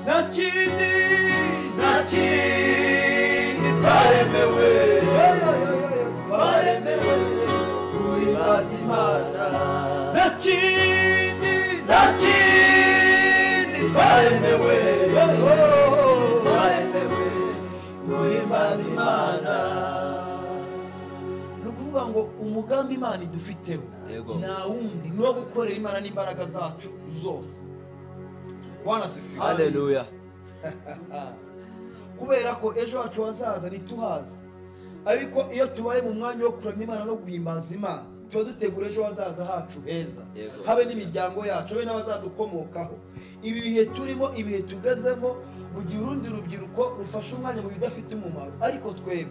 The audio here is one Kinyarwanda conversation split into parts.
Nta kindi, nta kindi twaremewe, twaremewe guhimbaza Imana. Nta kindi, nta kindi twaremewe, twaremewe guhimbaza Imana. Ni ukuvuga ngo umugambi Imana idufiteho nta wundi, ni uwo gukorera Imana n'imbaraga zacu zose. Bwana asifiwe. Haleluya. Kubera ko ejo hacu hazaza ntituhazi, ariko iyo tubaye mu mwanya wo kuramya Imana no guhimbaza Imana, tuba dutegura ejo hazaza hacu heza, habe n'imiryango yacu, habe n'abazadukomokaho. Ibi bihe turimo, ibihe tugezemo, mu gihe urundi rubyiruko rufashe umwanya mu bidafite umumaro, ariko twebwe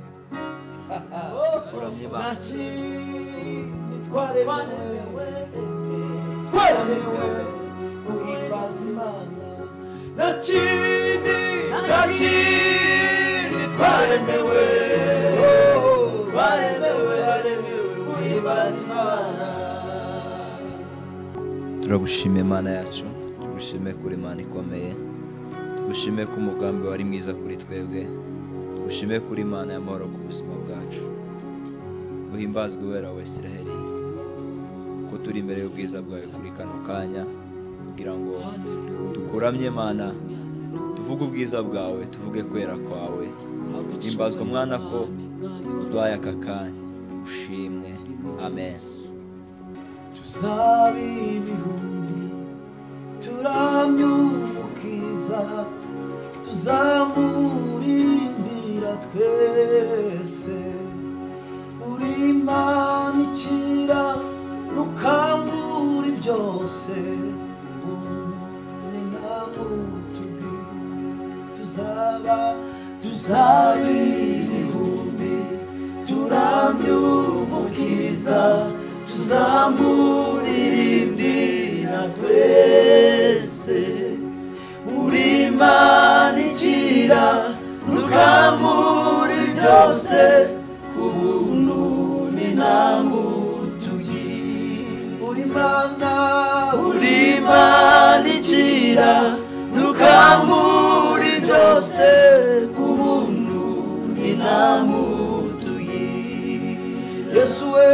nta kindi twaremewe, twaremewe guhimbaza Imana. Nta kindi, nta kindi twaremewe, twaremewe guhimbaza Imana. Turagushimiye Imana yacu, tugushime kuri Imana ikomeye, tugushime ko umugambi wari mwiza kuri twebwe, tugushime kuri Imana y'amahoro ku buzima bwacu. Uhimbazwe wera wa Isiraheli, ko turi imbere y'ubwiza bwawe kuri kano kanya, kugira ngo tukuramye Imana, tuvuge ubwiza bwawe, tuvuge kwera kwawe. Himbazwa mwana ko uduhaye aka kanya, ushimwe. Amen. Tuzaba ibihumbi turamya Umukiza, tuzamuririmbira twese. Uri Imana ikira ntukangure byose, tuzaba, tuzaba ibihumbi turamya Umukiza, tuzamuririmbira twese. Uri Imana ikira ntukangure byose, ku buntu ni namutugire. Uri Imana, uri Imana ikira ntukangure byose, ku buntu ni namutugire. Yesu we,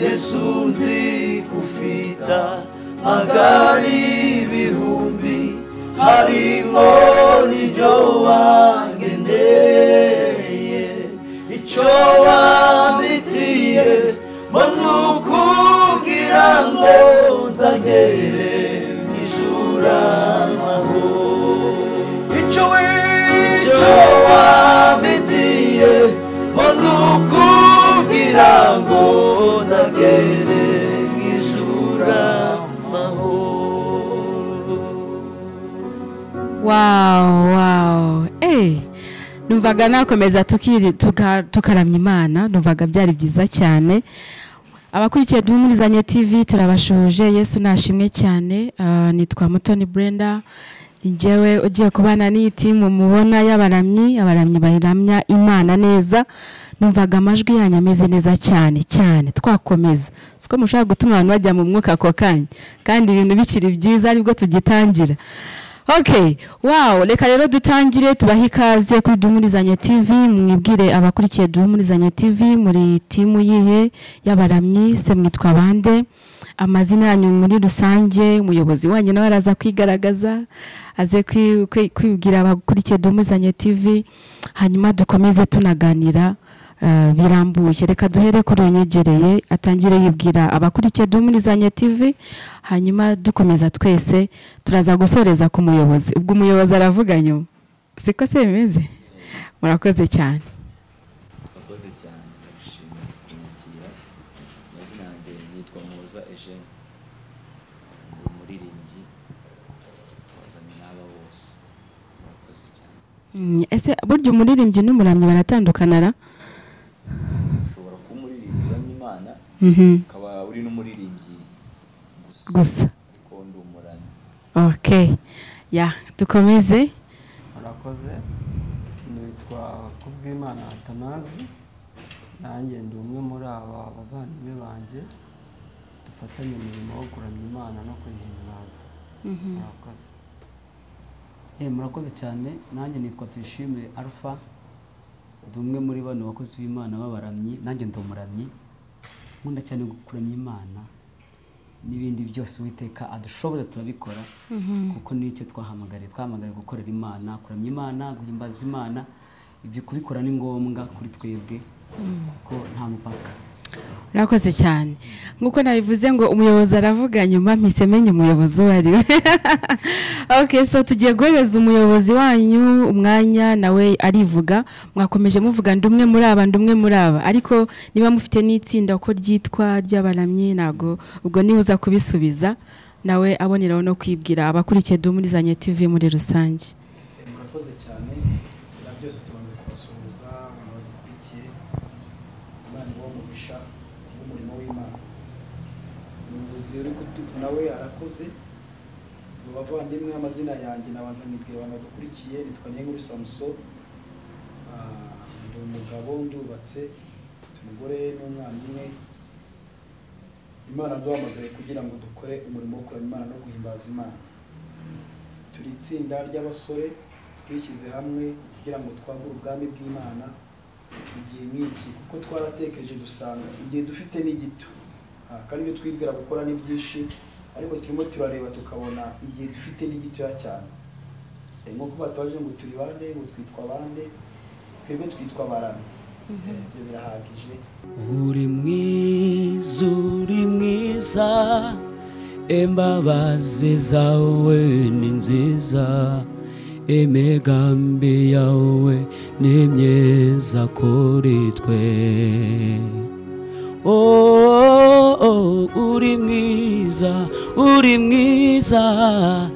Yesu nzi kufita magari ibihumbi, harimo n'iryo wangendeye. Icyo wambitiye mbona ukubwira ngo nzagere mu ijuru amahoro. Icyo wambitiye mbona ukubwira ngo nzagere mu ijuru amahoro. Wow, wow. Numvaga nakomeza tukaramya Imana, numvaga byari byiza cyane. Abakurikiye Duhumurizanye TV turabashoje, Yesu nashimwe cyane. Nitwa Mutoni Brenda, njyewe ugiye kubana n'iyi timu mubona y'abaramyi, abaramyi bayiramya Imana neza. Numvaga amajwi yanyu ameze neza cyane cyane, twakomeza. Siko mushaka gutuma abantu bajya mu mwuka ako kanya, kandi ibintu bikiri byiza aribwo tugitangira. Okay, wow, reka rero dutangire tubahe ikaze kuri Duhumurizanye TV. Mwibwire abakurikiye Duhumurizanye TV, muri timu yihe y'abaramyi, se mwitwa bande, amazina yanyu muri rusange, umuyobozi wanyu nawe araza kwigaragaza, aze kwibwira abakurikiye Duhumurizanye TV, hanyuma dukomeze tunaganira birambuye. Reka duhere kuri unyegereye atangire yibwira abakurikiye Duhumurizanye TV, hanyuma dukomeza twese turaza gusoreza ku muyobozi. Ubwo umuyobozi aravuga nyuma, siko se bimeze? Murakoze cyane. Murakoze cyane, ndashimira kunyakira. Amazina yanjye nitwa Muhoza Eugene, ndi umuririmbyi, twazanye n'aba bose. Murakoze cyane. Ese burya umuririmbyi n'umuramyi baratandukana ra? Ushobora kuba umuririmbyi uramya Imana, ukaba uri n'umuririmbyi gusa, ariko ndi umuramyi. Okay, ya dukomeze. Murakoze. Nitwa Kubwimana Atanazi, nanjye ndi umwe muri aba bavandimwe banjye dufatanya umurimo wo kuramya Imana no kuyihimbaza. Murakoze. Murakoze cyane. Nanjye nitwa Tuyishime Alpha, ndi umwe muri bano bakozi b'Imana b'abaramyi. Nanjye ndi umuramyi, nkunda cyane kuramya Imana n'ibindi byose Uwiteka adushoboza turabikora, kuko nicyo twahamagariye. Twahamagariye gukorera Imana, kuramya Imana, guhimbaza Imana. Ibyo kubikora ni ngombwa kuri twebwe kuko nta mupaka. Urakoze cyane. Nkuko nabivuze ngo umuyobozi aravuga nyuma, mpise menya umuyobozi uwo ari we. Okay, so tugiye guhereza umuyobozi wanyu umwanya nawe arivuga. Mwakomeje muvuga ndi umwe muri aba, ndi umwe muri aba, ariko niba mufite n'itsinda uko ryitwa ry'abaramyi, ntago ubwo niba uza kubisubiza nawe aboneraho no kwibwira abakurikiye Duhumurizanye TV muri rusange. Murakoze cyane. Na byose tubanze kubasuhuza abantu badukurikiye. Imana ibahe umugisha kubw'umurimo w'Imana. Umuyobozi uri nawe arakoze. Mu bavandimwe, amazina yanjye nabanza nkibwira abantu badukurikiye, nitwa Niyonkuru Samson. Ndi umugabo, ndubatse, mfite umugore n'umwana umwe. Imana duhamagaye kugira ngo dukore umurimo wo kuramya Imana no guhimbaza Imana. Turi itsinda ry'abasore twishyize hamwe kugira ngo twagure ubwami bw'Imana mu gihe nk'iki, kuko twaratekereje dusanga igihe dufite ni gito, kandi ibyo twibwira gukora ni byinshi, ariko turimo turareba tukabona igihe dufite ni gitoya cyane. Nk'uko bataje ngo turi bande, ngo twitwa bande, twebwe twitwa abaramyi. Ibyo birahagije. Uri mwiza, uri mwiza, imbabazi zawe ni nziza, imigambi yawe ni myiza kuri twe. Oh, uri mwiza, uri mwiza,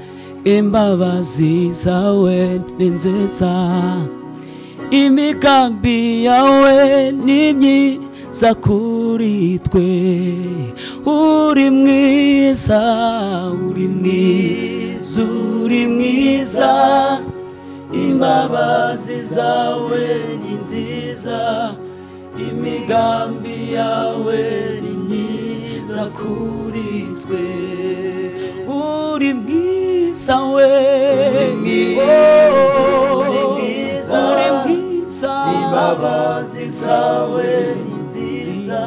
imbabazi zawe ni nziza, imigambi yawe ni myiza kuri twe. Uri mwiza, uri mwiza, uri mwiza, imbabazi zawe ni nziza, imigambi yawe ni myiza kuri twe. Uri mwiza we, uri mwiza, imbabazi zawe ni nziza,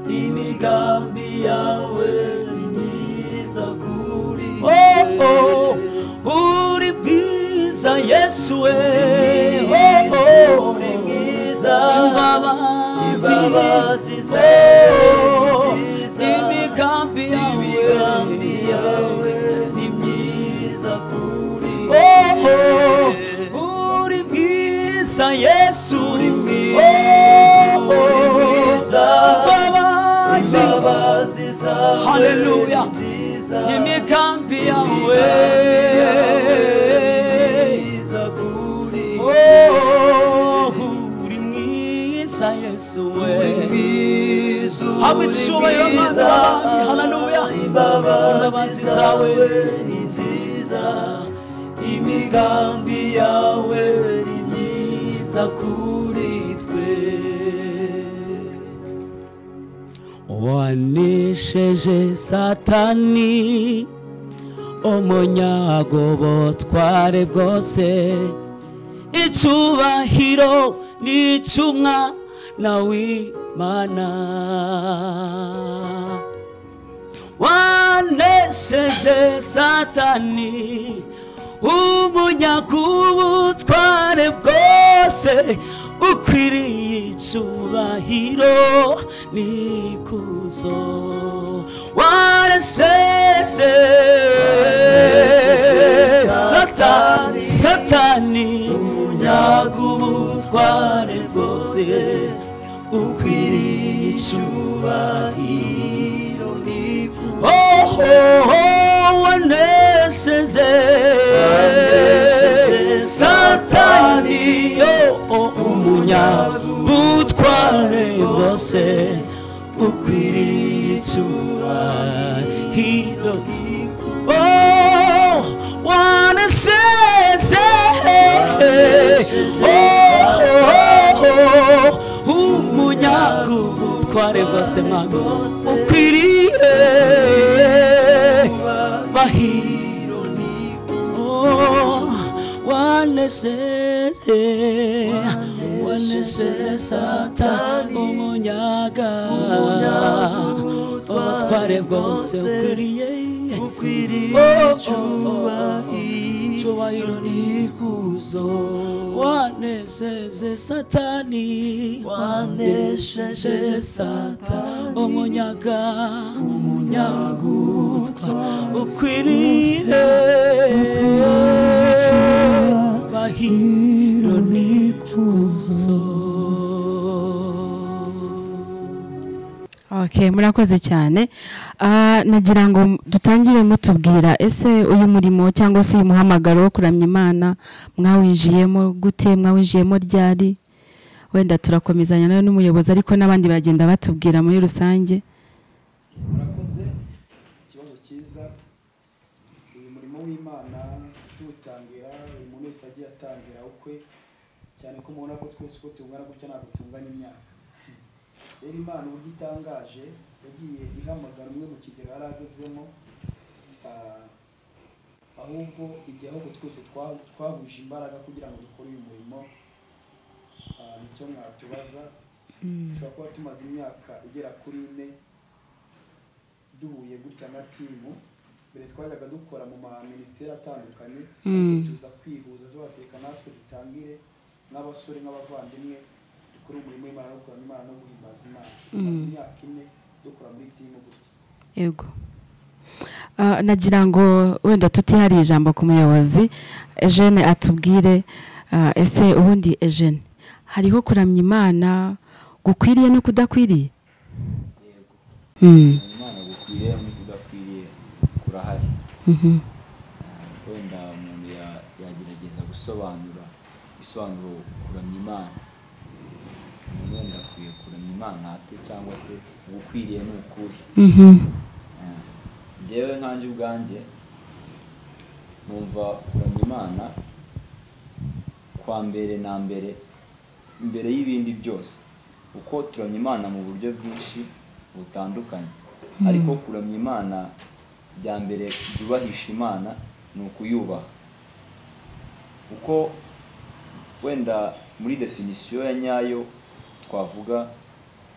imigambi yawe ni myiza kuri twe. Uri mwiza Yesu we, uri mwiza, imbabazi zawe, imigambi yawe ni myiza kuri twe. Uri mwiza Yesu, uri mwiza, imbabazi zawe, haleluya, imigambi yawe uri mwiza Yesu we. Habwa icyubahiro Mana w'abami, haleluya, imbabazi zawe ni nziza, imigambi yawe ni myiza kuri twe. Wanesheje Satani, umunyago butware bwose, icyubahiro n'icy'Umwana w'Imana. Wanesheje Satani, umunyago butware bwose, ukwiriye icyubahiro n'ikuzo. Wanesheje Satani, umunyago ubutware bwose, ukwiriye icyubahiro n'ikuzo. Wanesheje Satani, umunyabutware bwose, ukwiriye icyubahiro. Wanesheje umunyabutware bwose, Mwami, ukwiriye bahiro. Wanesheje, wanesheje Satani, umunyaga ubutware bwose, ukwiriye icyubahiro n'ikuzo. Wanesheje Satani, wanesheje Satani, umunyaga umunyagutwa, ukwiriye icyubahiro n'ikuzo. Okay, murakoze cyane. Nagira ngo dutangire mutubwira, ese uyu murimo cyangwa se uyu muhamagaro wo kuramya Imana mwawinjiyemo gute, mwawinjiyemo ryari? Wenda turakomezanya nawe n'umuyobozi, ariko n'abandi baragenda batubwira muri rusange. Murakoze, ikibazo cyiza. Uyu murimo w'Imana tuwutangira, uyu muntu wese agiye atangira ukwe, cyane ko mubona ko twese uko tungana gutya ntabwo tunganya imyaka. Rero Imana uburyo itangaje yagiye ihamagara umwe mu kigero yari agezemo, ahubwo igihe ahubwo twese twahuje imbaraga kugira ngo dukore uyu murimo. Nicyo mwatubaza. Dushobora kuba tumaze imyaka igera kuri 4 duhuye gutya na timu. Mbere twajyaga dukora mu ma minisiteri atandukanye, tuza kwihuza tubateka natwe dutangire nk'abasore nk'abavandimwe dukora umurimo w'Imana no kuramya Imana no guhimbaza Imana. Tumaze imyaka 4 dukora muri timu gutya. Yego. Nagira ngo wenda tutihariye ijambo ku muyobozi Eugene atubwire, ese ubundi Eugene hariho kuramya Imana gukwiriye no kudakwiriye? Yego. Imana gukwiriye no kudakwiriye kurahari. Wenda umuntu yagerageza gusobanura isobanuro kuramya Imana. Umuntu wenda akwiye kuramya Imana ate, cyangwa se ugukwiriye ni ukuri? Njyewe nkanjye ubwanjye numva kuramya Imana kwa mbere na mbere, mbere y'ibindi byose, uko turamya Imana mu buryo bwinshi butandukanye, ariko kuramya Imana bya mbere byubahisha Imana ni ukuyubaha. Uko wenda muri definisiyo ya nyayo twavuga,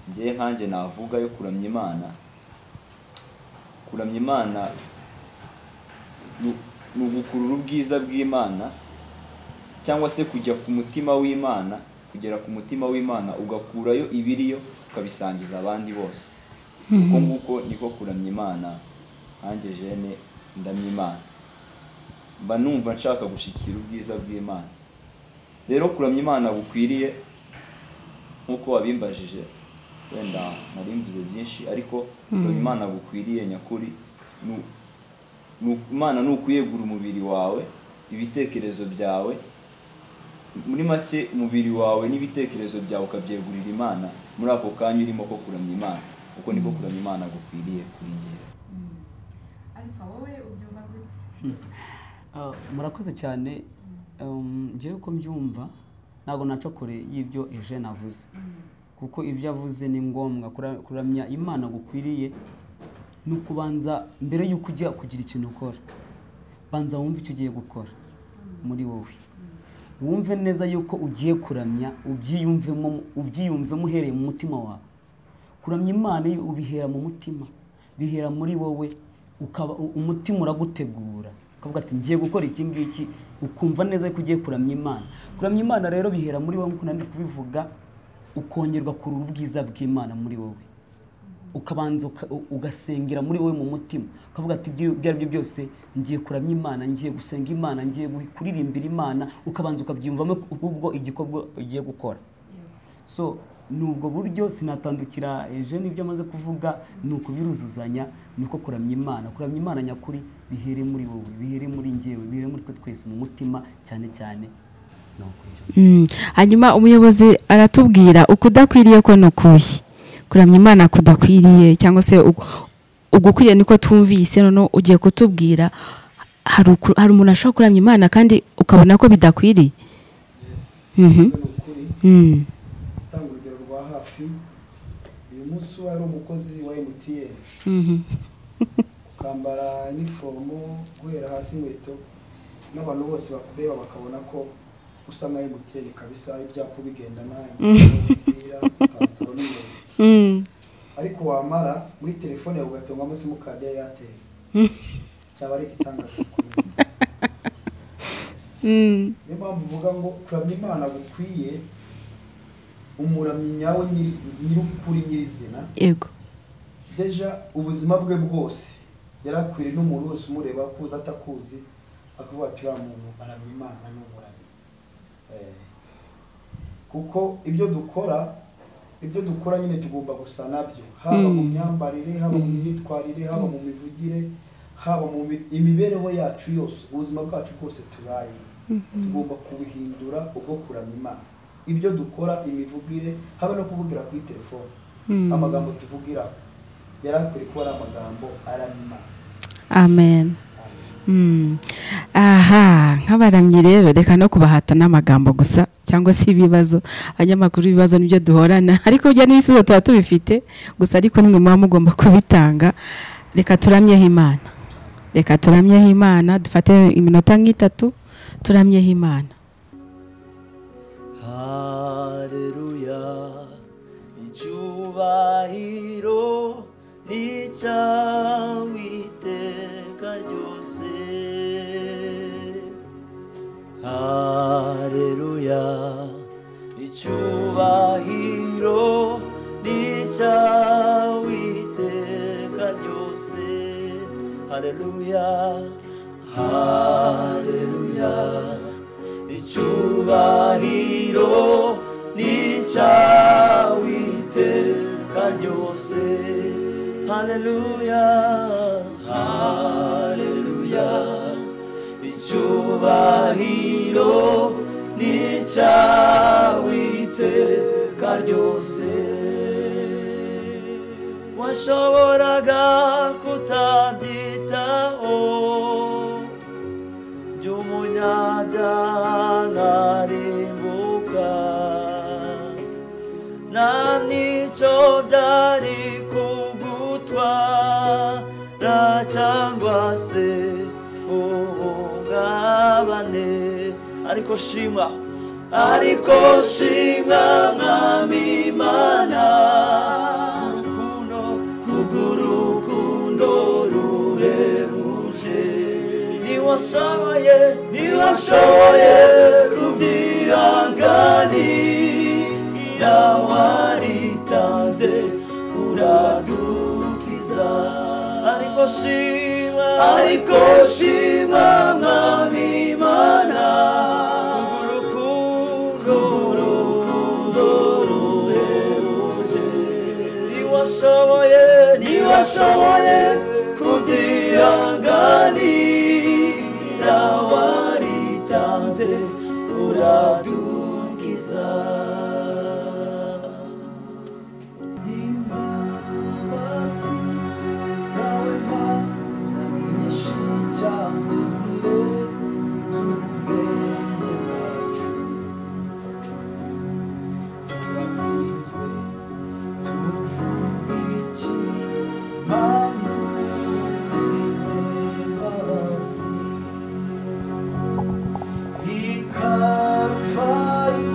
njye nkanjye navuga yo kuramya Imana, kuramya Imana ni ugukurura ubwiza bw'Imana, cyangwa se kujya ku mutima w'Imana, kugera ku mutima w'Imana ugakurayo ibiriyo ukabisangiza abandi bose. Uko nguko niko kuramya Imana. Nkanjye Jene ndamya Imana, mba numva nshaka gushikira ubwiza bw'Imana. Rero kuramya Imana gukwiriye nkuko wabimbajije, wenda nari mvuze byinshi, ariko kuramya Imana gukwiriye nyakuri Imana ni ukuyegura umubiri wawe, ibitekerezo byawe, muri make umubiri wawe n'ibitekerezo byawe ukabyegurira Imana muri ako kanya urimo ko kuramya Imana. Uko niko kuramya Imana gukwiriye kuri njyewe. Alpha, wowe ubyumva gute? Murakoze cyane. Njyewe uko mbyumva ntabwo naca kure y'ibyo Eugene avuze, kuko ibyo avuze ni ngombwa. Kuramya Imana gukwiriye ni ukubanza mbere y'uko ujya kugira ikintu ukora, banza wumve icyo ugiye gukora muri wowe, wumve neza yuko ugiye kuramya, ubyiyumvemo uhereye mu mutima wawe. Kuramya Imana ubihera mu mutima, bihera muri wowe, ukaba umutima uragutegura ukavuga ati ngiye gukora iki ngiki, ukumva neza ko ugiye kuramya Imana. Kuramya Imana rero bihera muri wowe, nkuko nari kubivuga, ukongerwa kurura ubwiza bw'Imana muri wowe, ukabanza ugasengera muri wowe mu mutima, ukavuga ati ibyo ari byo byose ngiye kuramya Imana, ngiye gusenga Imana, ngiye kuririmbira Imana, ukabanza ukabyiyumvamo ubwo igikorwa ugiye gukora. So nubwo buryo sinatandukira Eugene ibyo amaze kuvuga, ni ukubiruzuzanya, ni uko kuramya Imana. Kuramya Imana nyakuri bihere muri wowe, bihere muri njyewe, bihere muri twe twese mu mutima cyane cyane. Hanyuma umuyobozi aratubwira ukudakwiriye ko nukuye kuramya Imana kudakwiriye, cyangwa se ugukwiriye niko twumvise. None ugiye kutubwira hari umuntu ashobora kuramya Imana kandi ukabona ko bidakwiriye? Tanga urugero rwa hafi. Uyu munsi wari umukozi wa MTN, ukambara inifomo guhera hasi inkweto, n'abantu bose bakureba bakabona ko Usa nka MTN kabisa, ibyapa bigendana, umupira, ipantaro n'inkweto. Ariko wamara muri telefone yawe ugatungamo simukadi ya Airtel, cyaba ari igitangaza gikomeye. Niyo mpamvu uvuga ngo kuramya Imana gukwiye umuramyi nyawe, nyir'ukuri, nyirizina. Déjà ubuzima bwe bwose yarakwiriye n'umuntu wese umureba, akuzi atakuzi, akavuga ati uriya muntu aramya Imana, ni umuramyi. Kuko ibyo dukora nyine tugomba gusa nabyo, haba mu myambarire, haba mu myitwarire, haba mu mivugire, haba mu imibereho yacu yose, ubuzima bwacu bwose tubayemo tugomba kubuhindura ubwo kuramya Imana. Ibyo dukora, imivugire, haba no kuvugira kuri telefone, amagambo tuvugira yari akwiriye kuba ari amagambo aramya Imana. Amen. Aha nk'abaramyi rero, reka no kubahata n'amagambo gusa cyangwa se ibibazo. Abanyamakuru ibibazo nibyo duhorana, ariko burya n'ibisubizo tuba tubifite gusa, ariko nimwe muba mugomba kubitanga. Reka turamyeho Imana, reka turamyeho Imana, dufate iminota nk'itatu turamyeho Imana. Haleluya, icyubahiro ni icyawe iteka ryose. Haleluya, icyubahiro ni icyawe iteka ryose. Haleluya, haleluya, icyubahiro ni icyawe iteka ryose. Haleluya, haleluya, icyubahiro ni icyawe iteka ryose. Washoboraga kutabyitaho by'umunyabyaha nkarimbuka, nta n'icyo byari kugutwara cyangwa se uhungabane. Ariko shima, ariko shima Mwami Imana, urukundo kubw'urukundo ruhebuje, niwashoboye, niwashoboye kubyihanganira, waritanze uradukiza. Ariko shima, ariko shima Mwami Imana, kubw'urukundo ruhebuje, niwashoboye, niwashoboye kubyihanganira, waritanze uradukiza. Imbabazi zawe Mana ni nyinshi cyane, zirenze ubwenge bwacu. Turatsinzwe, tuvuga iki? Mana imbabazi i Karuvari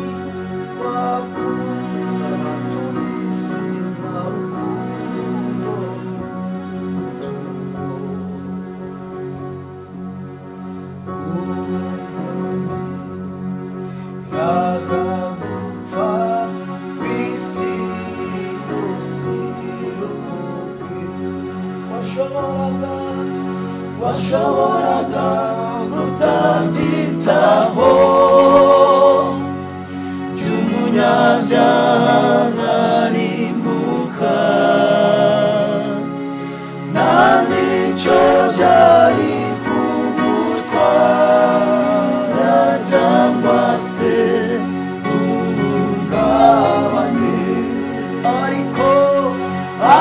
wakutana tubisi na rukundo rutugo yagagupfa kw'isi yose irokoke. Washoboraga, washoboraga kutabyitaho by'umunyabyaha nkarimbuka, nta n'icyo byari kugutwara cyangwa se uhungabane. Ariko,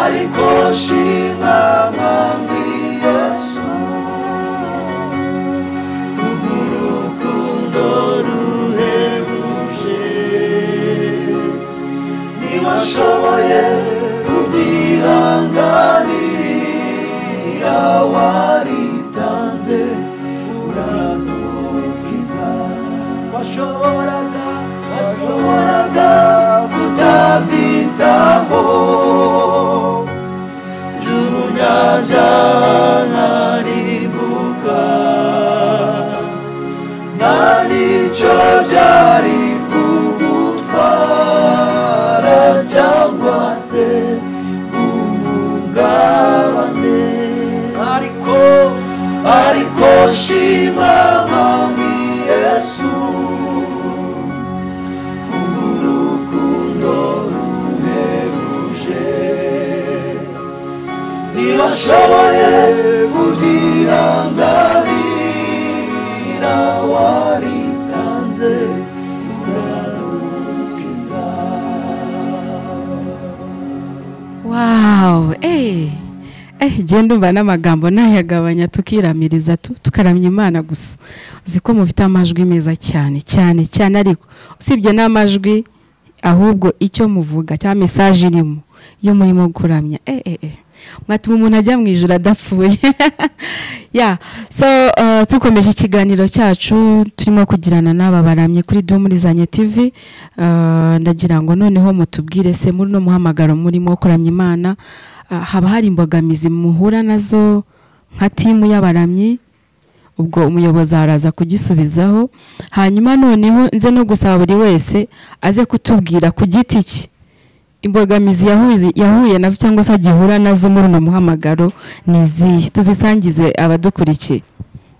ariko shima Mwami Yesu, kubw'urukundo ruhebuje, niwashoboye kubyihanganira, waritanze uradukiza. Washoboraga kutabyitaho, jugunyanja nkarimbuka, nta n'icyo byari kugutwara cyangwa se guhungabane. Ariko shima Mwami Yesu kubw'urukundo ruhebuje, niba nshoboye kubyihanganira, waritanze uradukiza. Wow, genda umva n'amagambo nayagabanya tukiramiriza tukaramya Imana gusa. Uzi ko mufite amajwi meza cyane cyane cyane, ariko usibye n'amajwi ahubwo icyo muvuga cyangwa message irimo iyo murimo kuramya mwatuma umuntu ajya mu ijuru adapfuye. Yeah, so tukomeje ikiganiro cyacu turimo kugirana n'aba baramye kuri Duhumurizanye TV. Ndagira ngo noneho mutubwire se muri no muhamagaro murimo kuramya Imana, haba hari imbogamizi muhura nazo nka timu y'abaramyi? Ubwo umuyobozi araza kugisubizaho, hanyuma noneho nze no gusaba buri wese aze kutubwira ku giti cye imbogamizi yahuye nazo cyangwa se agihura nazo muri uno muhamagaro ni izihe, tuzisangize abadukurikiye.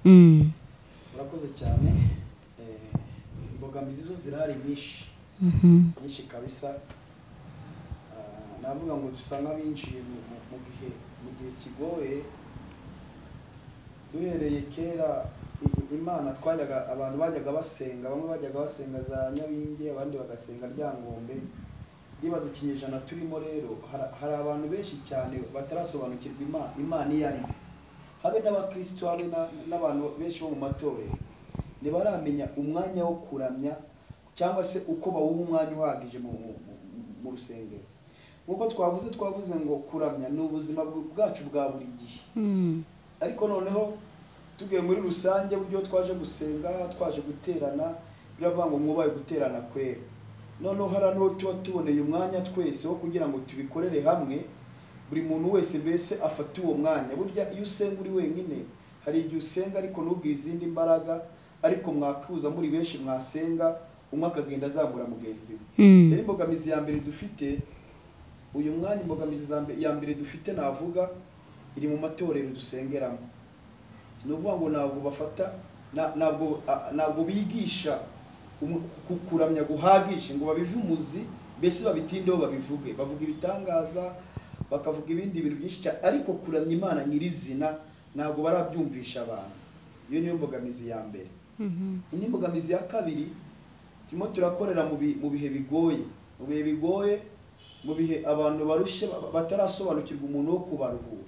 Murakoze cyane. Imbogamizi zo zirahari nyinshi nyinshi kabisa. Navuga ngo dusa nk'abinjiye mu gihe kigoye. Duhereye kera Imana twajyaga, abantu bajyaga basenga, bamwe bajyaga basenga za Nyabingi, abandi bagasenga Ryangombe. Ndibaza ikinyejana turimo rero hari abantu benshi cyane batarasobanukirwa Imana iyo ari yo, habe n'abakristo, habe n'abantu benshi bo mu matorero ntibaramenya umwanya wo kuramya cyangwa se uko bawuha umwanya uhagije mu rusengero. Nk'uko twavuze ngo kuramya ni ubuzima bwacu bwa buri gihe, ariko noneho tugiye muri rusange buryo twaje gusenga, twaje guterana, biravuga ngo mwubahe guterana kwera. Noneho hari n'uwo tuba tuboneye umwanya twese wo kugira ngo tubikorere hamwe, buri muntu wese mbese afate uwo mwanya. Burya iyo usenga uri wenyine hari igihe usenga ariko ntubwire izindi mbaraga, ariko mwakuza muri benshi mwasenga, umwe akagenda azamura mugenzi we. Rero imbogamizi ya mbere dufite uyu mwanya, imbogamizi ya mbere dufite navuga iri mu matorero dusengeramo. Ni ukuvuga ngo ntabwo bafata, ntabwo bigisha kukuramya guhagije ngo babive umuzi, mbese babitindeho babivuge, bavuga ibitangaza, bakavuga ibindi bintu byinshi cyane, ariko kuramya Imana nyirizina ntabwo barabyumvisha abantu. Iyo niyo mbogamizi ya mbere. Indi mbogamizi ya kabiri, turimo turakorera mu bihe bigoye, mu bihe abantu barushye batarasobanukirwa umuntu wo kubaruhura.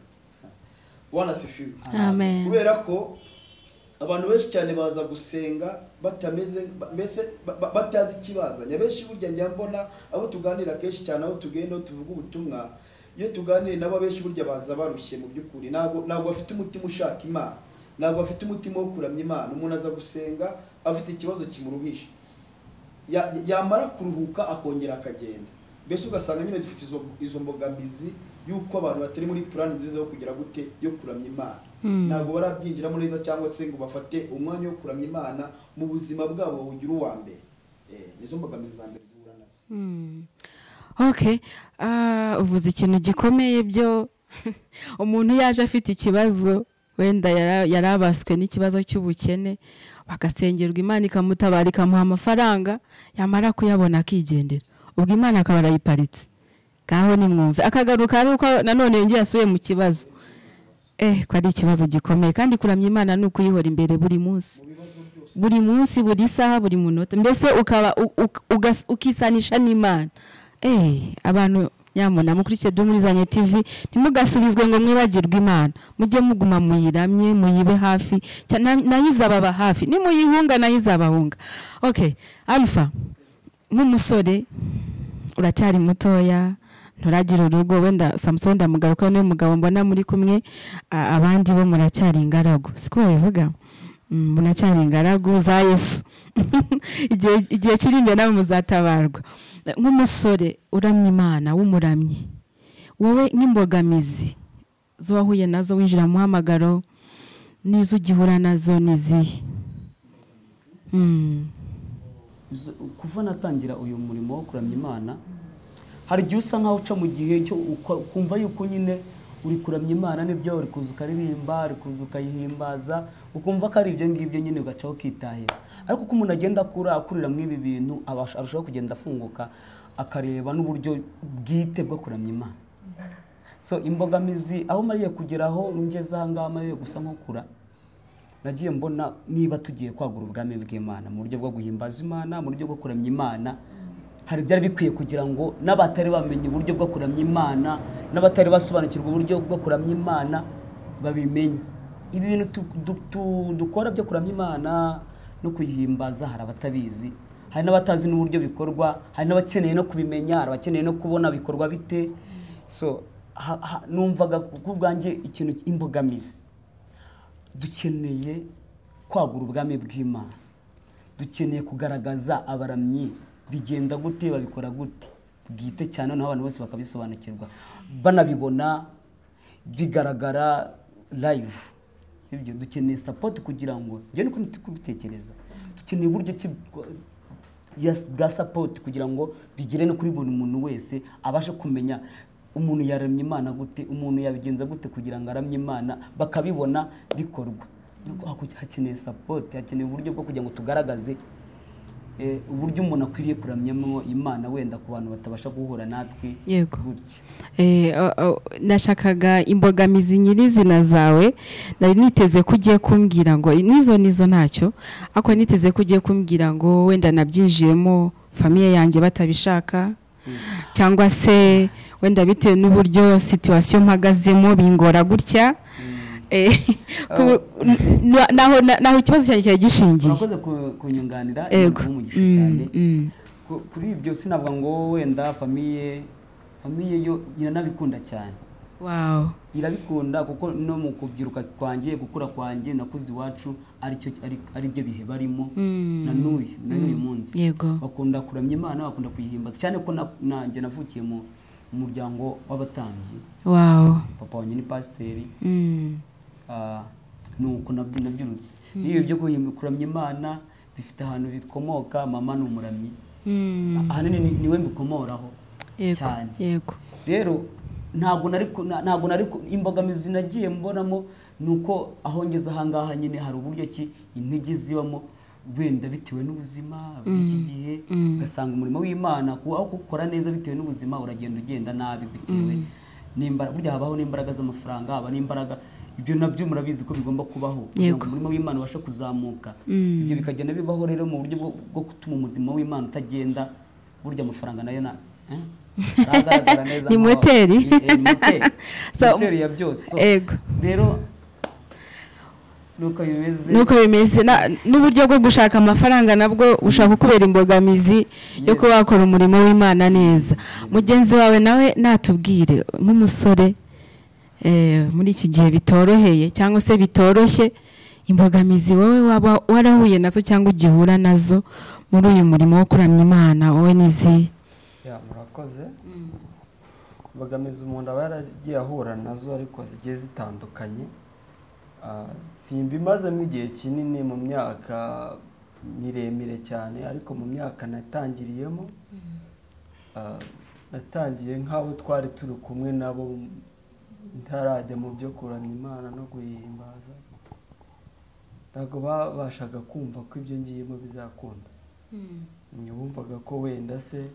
Bwana asifiwe. Amen. Kubera ko abantu benshi cyane baza gusenga batameze, mbese batazi ikibazanye. Benshi burya njya mbona abo tuganira kenshi cyane, abo tugenda tuvuga ubutumwa, iyo tuganiriye nabo benshi burya baza barushye mu by'ukuri. Ntabwo bafite umutima ushaka Imana, ntabwo bafite umutima wo kuramya Imana. Umuntu aza gusenga afite ikibazo kimuruhisha, yamara kuruhuka akongera akagenda. Mbese ugasanga nyine dufite izo mbogamizi yuko abantu batari muri plan nziza yo kugira gute yo kuramya Imana. Ntabwo barabyinjiramo neza cyangwa se ngo bafate umwanya wo kuramya Imana mu buzima bwabo bugira uwa mbere. Nizo mbogamizi za mbere duhura nazo. Okay, uvuze ikintu gikomeye byo umuntu yaje afite ikibazo, wenda yarabaswe n'ikibazo cy'ubukene, bagasengerwa Imana ikamutabara ikamuha amafaranga, yamara kuyabona akigendera, ubwo Imana akaba arayiparitse. Ngaho nimwumve akagaruka ari uko nanone yongeye asubiye mu kibazo. Ko ari ikibazo gikomeye, kandi kuramya Imana ni ukuyihora imbere buri munsi, buri munsi, buri saha, buri munota, mbese ukaba ukisanisha n'Imana. Abantu nyamuna mukurikiye Duhumurizanye TV, ntimugasubizwe ngo mwibagirwe Imana, mujye muguma muyiramye, muyibe hafi, nayo izababa hafi, nimuyihunga nayo izabahunga. Okay, Alpha, nk'umusore uracyari mutoya, nturagira urugo, wenda Samson ndamugaruka niwe mugabo mbona muri kumwe, abandi bo muracyari ingaragu, siko babivuga? Munacyari ingaragu za Yesu. Igihe kiri imbere nawe muzatabarwa. Nk'umusore uramya Imana w'umuramyi, wowe nk'imbogamizi zo wahuye nazo winjira mu muhamagaro n'izo ugihura nazo n'izihe? Kuva natangira uyu murimo wo kuramya Imana, hari igihe usa nkaho uca mu gihe cyo ukumva yuko nyine uri kuramya Imana n'ibyo uri kuza ukaririmba, uri kuza ukayihimbaza, ukumva ko ari ibyo ngibyo nyine ugacaho ukitahira. Ariko uko umuntu agenda akura akurira muri ibi bintu, arushaho kugenda afunguka akareba n'uburyo bwite bwo kuramya Imana. So imbogamizi aho mariye kugeraho ngeze aha ngaha mariye gusa nko kura, nagiye mbona niba tugiye kwagura ubwami bw'Imana mu buryo bwo guhimbaza Imana, mu buryo bwo kuramya Imana, hari byari bikwiye kugira ngo n'abatari bamenye uburyo bwo kuramya Imana, n'abatari basobanukirwa uburyo bwo kuramya Imana babimenye. Ibi bintu dukora byo kuramya Imana no kuyihimbaza hari abatabizi, hari n'abatazi n'uburyo bikorwa, hari n'abakeneye no kubimenya, hari abakeneye no kubona bikorwa bite. So numvaga ku bwanjye ikintu imbogamizi, dukeneye kwagura ubwami bw'Imana, dukeneye kugaragaza abaramyi bigenda gute, babikora gute bwite cyane, naho abantu bose bakabisobanukirwa banabibona bigaragara live. Sibyo, dukeneye support kugira ngo njye niko kubitekereza, dukeneye uburyo bwa support kugira ngo bigere no kuri buri muntu wese abashe kumenya umuntu yaramye Imana gute, umuntu yabigenza gute kugira ngo aramye Imana, bakabibona bikorwa. Hakeneye support, hakeneye uburyo bwo kugira ngo tugaragaze uburyo umuntu akwiriye kuramyamo Imana wenda ku bantu batabasha guhura natwe gutya. Nashakaga imbogamizi nyirizina zawe, nari niteze ko ugiye kumbwira ngo nizo ntacyo, ariko niteze ko ugiye kumbwira ngo wenda nabyinjiyemo famiye yanjye batabishaka, cyangwa se wenda bitewe n'uburyo situation mpagazemo bingora gutya. Naho ikibazo cyanjye cyari gishingiye. Urakoze kunyunganira, umugisha cyane. Kuri ibyo sinavuga ngo wenda famiye yo iranabikunda cyane. Wow. Irabikunda kuko no mu kubyiruka kwanjye, gukura kwanjye nakuze iwacu aricyo ari byo bihe barimo na n'uyu munsi. Bakunda kuramya Imana, bakunda kuyihimbaza cyane ko nanjye navukiye mu muryango w'abatambyi. Wow. Papa wanjye ni pasiteri. Nuko nabyirutse. Niyo byo kuramya Imana bifite ahantu bikomoka, mama ni umuramyi. Ahanini niwe mbikomoraho cyane. Yego. Rero ntabwo nari imbogamizi nagiye mbonamo nuko aho ngeze aha ngaha nyine hari uburyo ki intege zibamo wenda bitewe n'ubuzima bw'iki gihe, ugasanga umurimo w'Imana aho gukora neza bitewe n'ubuzima uragenda ugenda nabi bitewe n'imbaraga. Burya habaho n'imbaraga z'amafaranga, haba n'imbaraga, ibyo nabyo murabizi ko bigomba kubaho kugira ngo umurimo w'Imana ubashe kuzamuka. Ibyo bikagenda bibaho rero mu buryo bwo gutuma umurimo w'Imana utagenda. Burya amafaranga nayo na ni moteri, moteri ya byose. Rero nuko bimeze n'uburyo bwo gushaka amafaranga nabwo ushaka kukubera imbogamizi yo kuba wakora umurimo w'Imana neza. Mugenzi wawe nawe natubwire nk'umusore muri iki gihe bitoroheye cyangwa se bitoroshye, imbogamizi wowe waba warahuye nazo cyangwa ugihura nazo muri uyu murimo wo kuramya Imana, wowe n'izihe? Murakoze. Imbogamizi umuntu aba yaragiye ahura nazo ariko zigiye zitandukanye. Simbimazemo igihe kinini, mu myaka miremire cyane, ariko mu myaka natangiriyemo, natangiye nk'abo twari turi kumwe nabo ntarajya mu byo kuramya Imana no guhimbaza, ntabwo babashaga kumva ko ibyo ngiyemo bizakunda. Bumvaga ko wenda se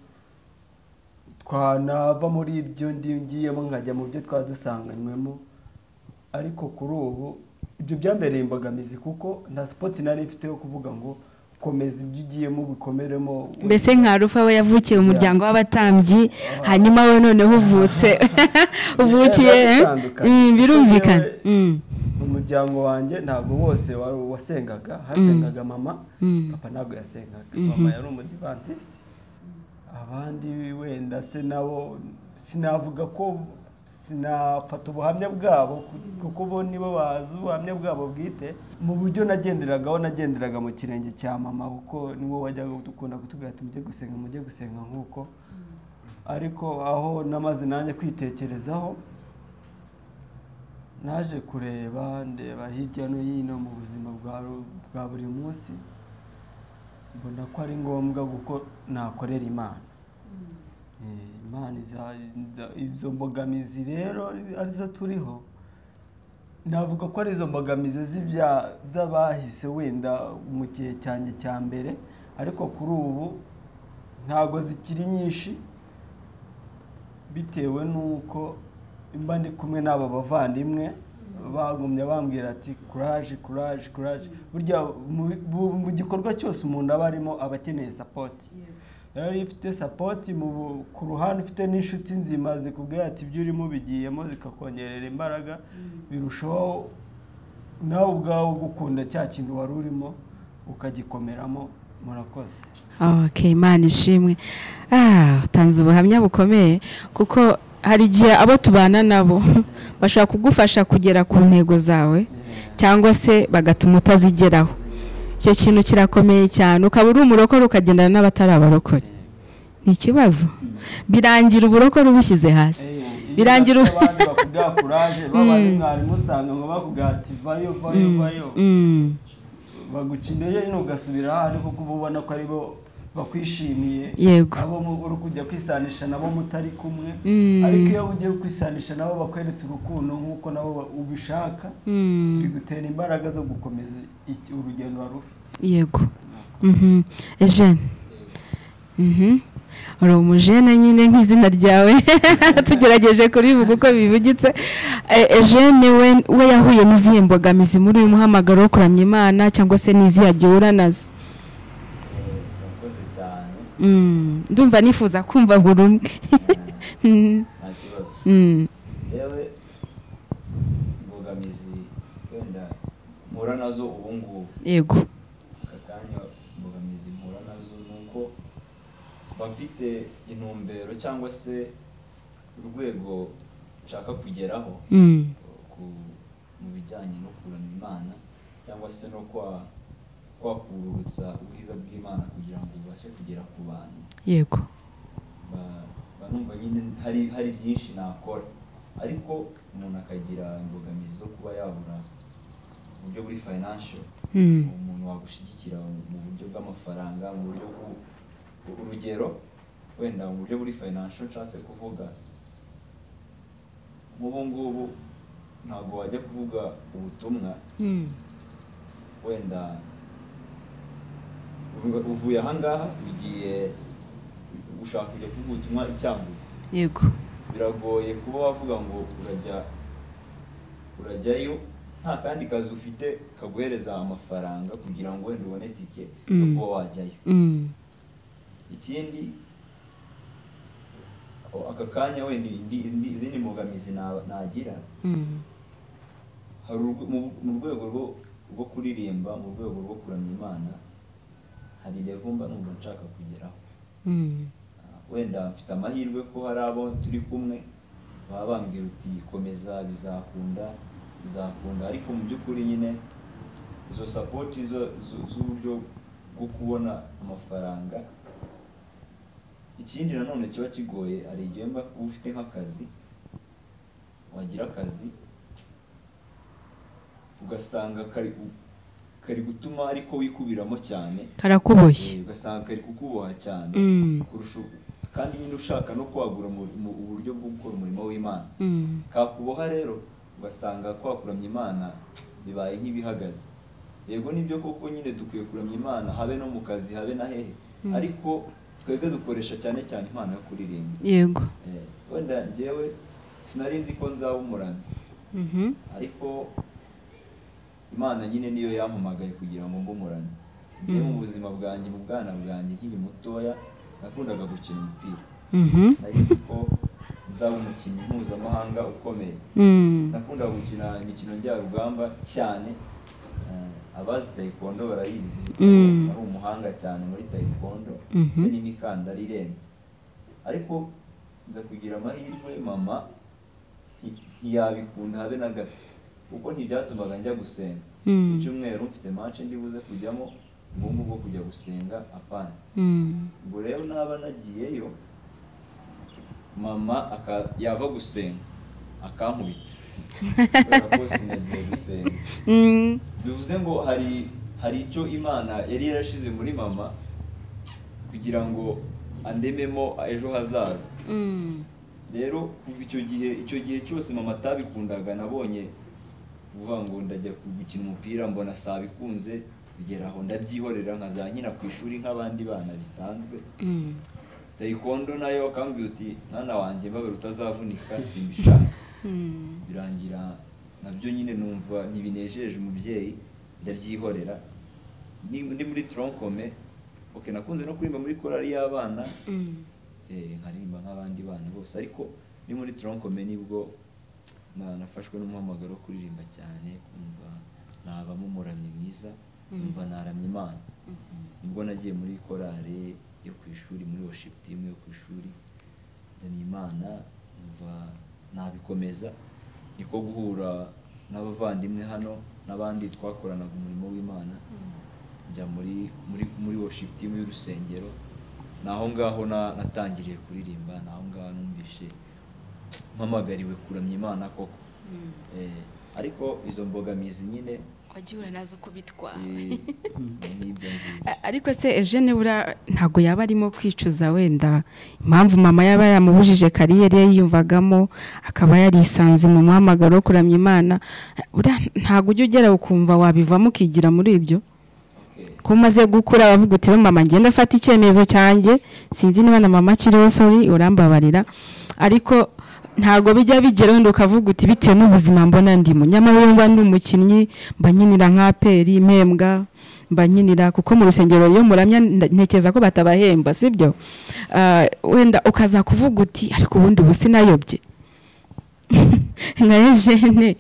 twanava muri ibyo ngiyemo nkajya mu byo twadusanganywemo. Ariko kuri ubu ibyo byambereye imbogamizi kuko nta sipoti nari mfite yo kuvuga ngo komeza ibyo ugiyemo bikomeremo. Mbese nka Rufa we yavukiye umuryango w'abatambyi, hanyuma we noneho uvutse uvukiye, birumvikana. Mu muryango wanjye ntabwo bose wasengaga, hasengaga mama, papa ntabwo yasengaga. Mama yari umudivantiste, abandi wenda se nabo sinavuga ko Sinafata ubuhamya bwabo kuko bo nibo bazi ubuhamya bwabo bwite. Mu buryo nagenderagaho, nagenderaga mu kirenge cya mama, kuko niwe wajyaga dukunda kutubwira ati mujye gusenga, mujye gusenga nk'uko. Ariko aho namaze nanjye kwitekerezaho, naje kureba, ndeba hirya no hino mu buzima bwa buri munsi, mbona ko ari ngombwa kuko nakorera Imana. Imana izo mbogamizi rero arizo turiho, navuga ko ari izo mbogamizi z'abahise wenda mu gihe cyanjye cya mbere, ariko kuri ubu ntago zikiri nyinshi, bitewe n'uko mba ndi kumwe n'aba bavandimwe bagumye bambwira ati courage, courage, courage. Burya mu gikorwa cyose umuntu aba arimo aba akeneye support. Rero iyo ufite support ku ruhande, ufite n'inshuti nzima zikubwira ati ibyo urimo bigiyemo, zikakongerera imbaraga, birushaho nawe ubwawe gukunda cya kintu wari urimo ukagikomeramo. Murakoze. Okay, Imana ishimwe. Utanze ubuhamya bukomeye, kuko hari igihe abo tubana nabo bashobora kugufasha kugera ku ntego zawe, cyangwa se bagatuma utazigeraho. Icyo kintu kirakomeye cyane, ukaba uri umurokore ukagendana n'abatari abarokore, ni ikibazo. Birangira uburokore ubushyize hasi, birangira abandi bakubwira courage, babandi mwari musanga ngo bakubwira ati vayo vayo vayo, baguca intege nyine ugasubira ahandi, kuko uba ubona ko aribo bakwishimiye, abo uri kujya kwisanisha nabo mutari kumwe. Ariko iyo ugiye kwisanisha nabo bakweretse urukundo nk'uko nabo ubishaka, bigutera imbaraga zo gukomeza urugendo wari ufite. Yego. Eugene, uri umujene nyine nk'izina ryawe, tugerageje kurivuga uko bivugitse. Eugene we yahuye n'izihe mbogamizi muri uyu muhamagaro wo kuramya Imana, cyangwa se n'izihe agihura nazo? Murakoze cyane. Ndumva nifuza kumva buri umwe. Nta kibazo. Yewe, imbogamizi wenda mpura nazo ubu ngubu, aka kanya, imbogamizi mpura nazo ni uko mba mfite intumbero cyangwa se urwego nshaka kugeraho mu bijyanye no kuramya Imana, cyangwa se no kwakururutsa ubwiza bw'Imana kugira ngo bubashe kugera ku bantu. Ba numva nyine hari byinshi nakora, ariko umuntu akagira imbogamizi zo kuba yabura uburyo buri financial, umuntu wagushyigikira mu buryo bw'amafaranga, mu buryo urugero wenda mu buryo buri financial nshatse kuvuga, nk'ubu ngubu ntabwo wajya kuvuga ubutumwa wenda uvuye ahangaha ugiye ushaka kujya kuvuga ubutumwa i Cyangugu. Biragoye kuba wavuga ngo urajyayo nta kandi kazi ufite kaguhereza amafaranga kugira ngo wenda ubone tike yo kuba wajyayo. Ikindi, aka kanya wenda izindi mbogamizi nagira, hari mu rwego rwo kuririmba, mu rwego rwo kuramya Imana, hari level mba numva nshaka kugeraho. Wenda mfite amahirwe ko hari abo turi kumwe baba bambwira uti komeza, bizakunda, bizakunda, ariko mu by'ukuri nyine izo support z'uburyo bwo kubona amafaranga. Ikindi nanone kiba kigoye, hari igihe mba ufite nk'akazi, wagira akazi ugasanga kari gutuma ariko wikubiramo cyane, karakuboshye, ugasanga kari kukuboha cyane kurusha, kandi nyine ushaka no kwagura mu uburyo bwo gukora umurimo w'Imana. Kakuboha rero ugasanga kwakuramya Imana bibaye nk'ibihagaze. Yego nibyo koko nyine dukwiye kuramya Imana, habe no mu kazi, habe na hehe, ariko twebwe dukoresha cyane cyane impano yo kuririmba. Wenda njyewe sinari nzi ko nzaba umuramyi, ariko Imana nyine niyo yampamagaye kugira ngo mbe umuramyi. Njyewe mu buzima bwanjye, mu bwana bwanjye nkiri mutoya, nakundaga gukina umupira. Nari nzi ko nzaba umukinnyi mpuzamahanga ukomeye. Nakundaga gukina imikino njyarugamba cyane. Abazi taekwondo barayizi, ari umuhanga cyane muri taekwondo, mfite n'imikandara irenze. Ariko nza kugira amahirwe, mama Ntiyabikunda habe na gato, kuko ntibyatumaga njya gusenga. Ku cyumweru mfite match ndibuze kujyamo, ubwo bwo kujya gusenga apana. Ubwo rero naba nagiyeyo, mama yava gusenga akankubita kubera ko sinagiye gusenga. Bivuze ngo hari icyo Imana yari yarashize muri mama kugira ngo andememo ejo hazaza. Rero kuva icyo gihe cyose mama atabikundaga, nabonye kuvuga ngo ndajya gukina umupira mbona sabikunze, bigera aho ndabyihorera nkaza nkina ku ishuri nk'abandi bana bisanzwe. Taekwondo nayo akambwira uti mwana wanjye mbabere utazavunika, simbishaka. Birangira nabyo nyine numva ntibinejeje umubyeyi, ndabyihorera. Ndi muri tronc commun, okay, nakunze no kuririmba muri korali y'abana, nkaririmba nk'abandi bana bose, ariko ni muri tronc commun nibwo nafashwe n'umuhamagaro wo kuririmba cyane, kumva nabamo umuramyi mwiza, numva naramya Imana. Nibwo nagiye muri korali yo ku ishuri, muri worship team yo ku ishuri, ndamya Imana, numva nabikomeza. Niko guhura n'abavandimwe hano n'abandi twakoranaga umurimo w'Imana, njya muri worship team y'urusengero. Naho ngaho natangiriye kuririmba, naho ngaho numvishe mpamagariwe kuramya Imana koko. Ariko izo mbogamizi nyine wagiye uhura nazo uko bitwara. N'ibyo ngibyo. Ariko se Eugene buriya ntabwo yaba arimo kwicuza wenda impamvu mama yaba yamubujije carrière ye yiyumvagamo, akaba yarisanze mu muhamagaro wo kuramya Imana? Buriya ntabwo ujya ugera ukumva wabivamo ukigira muri ibyo? Okay. Ko umaze gukura bavuga uti mama ngenda afata icyemezo cyanjye, sinzi niba na mama akiriho, sorry, urambabarira, ariko ntabwo bijya bigera wenda ukavuga uti bitewe n'ubuzima mbona ndimo, nyamara iyo mba ndi umukinnyi mba nkinira nka APR mpembwa, mba nkinira kuko mu rusengero iyo muramya ntekereza ko batabahemba, sibyo? Wenda ukaza kuvuga uti ariko ubundi ubu sinayobye nka Eugene.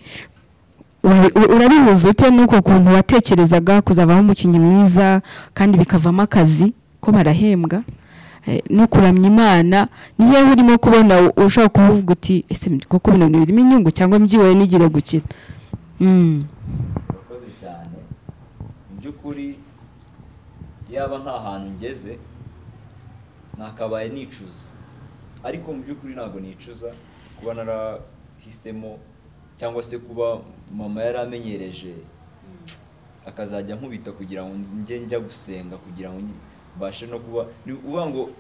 Urabihuza ute n'uko kuntu watekerezaga kuzavamo umukinnyi mwiza kandi bikavamo akazi ko barahembwa, no kuramya Imana? Niyo urimo kubona ushobora kuvuga uti ese koko bino bintu birimo inyungu cyangwa mbyiwe nigire gukina? Urakoze cyane. Mu by'ukuri yaba nta hantu ngeze nakabaye nicuza, ariko mu by'ukuri ntabwo nicuza kuba narahisemo cyangwa se kuba mama yaramenyereje akazajya nkubita kugira ngo njye njya gusenga, kugira ngo mbashe no kuba ni ukuvuga ngo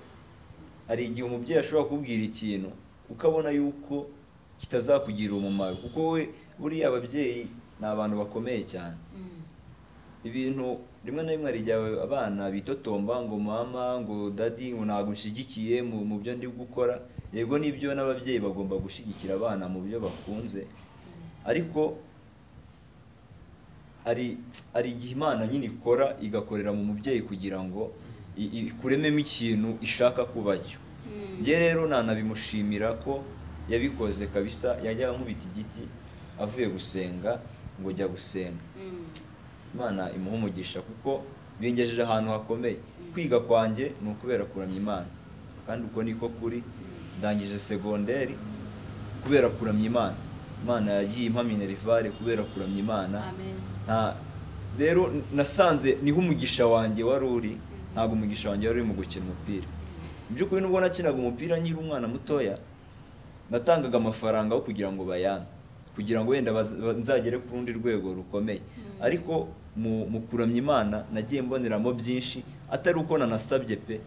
hari igihe umubyeyi ashobora kukubwira ikintu ukabona yuko kitazakugirira umumaro, kuko we buriya ababyeyi ni abantu bakomeye cyane. Ibintu rimwe na rimwe hari igihe abana bitotomba ngo mama, ngo daddy, ngo ntabwo nshyigikiye mu byo ndi gukora. Yego nibyo, n'ababyeyi bagomba gushyigikira abana mu byo bakunze, ariko hari igihe Imana nyine ikora igakorera mu mubyeyi kugira ngo ikurememo ikintu ishaka kuba cyo. Njye rero nanabimushimira ko yabikoze kabisa. Yajyaga ankubita igiti avuye gusenga ngo jya gusenga. Imana imuha umugisha kuko bingejeje ahantu hakomeye. Kwiga kwanjye ni ukubera kuramya Imana, kandi uko niko kuri. Ndangije segonderi kubera kuramya Imana. Imana yagiye impa minerval kubera kuramya Imana. Nta rero nasanze niho umugisha wanjye wari uri. Ntabwo umugisha wanjye wari uri mu gukina umupira. Mu by'ukuri nubwo nakinaga umupira nkiri umwana mutoya, natangaga amafaranga yo kugira ngo bayampe, kugira ngo wenda nzagere ku rundi rwego rukomeye, ariko mu kuramya Imana nagiye mboneramo byinshi atari uko nanasabye pe.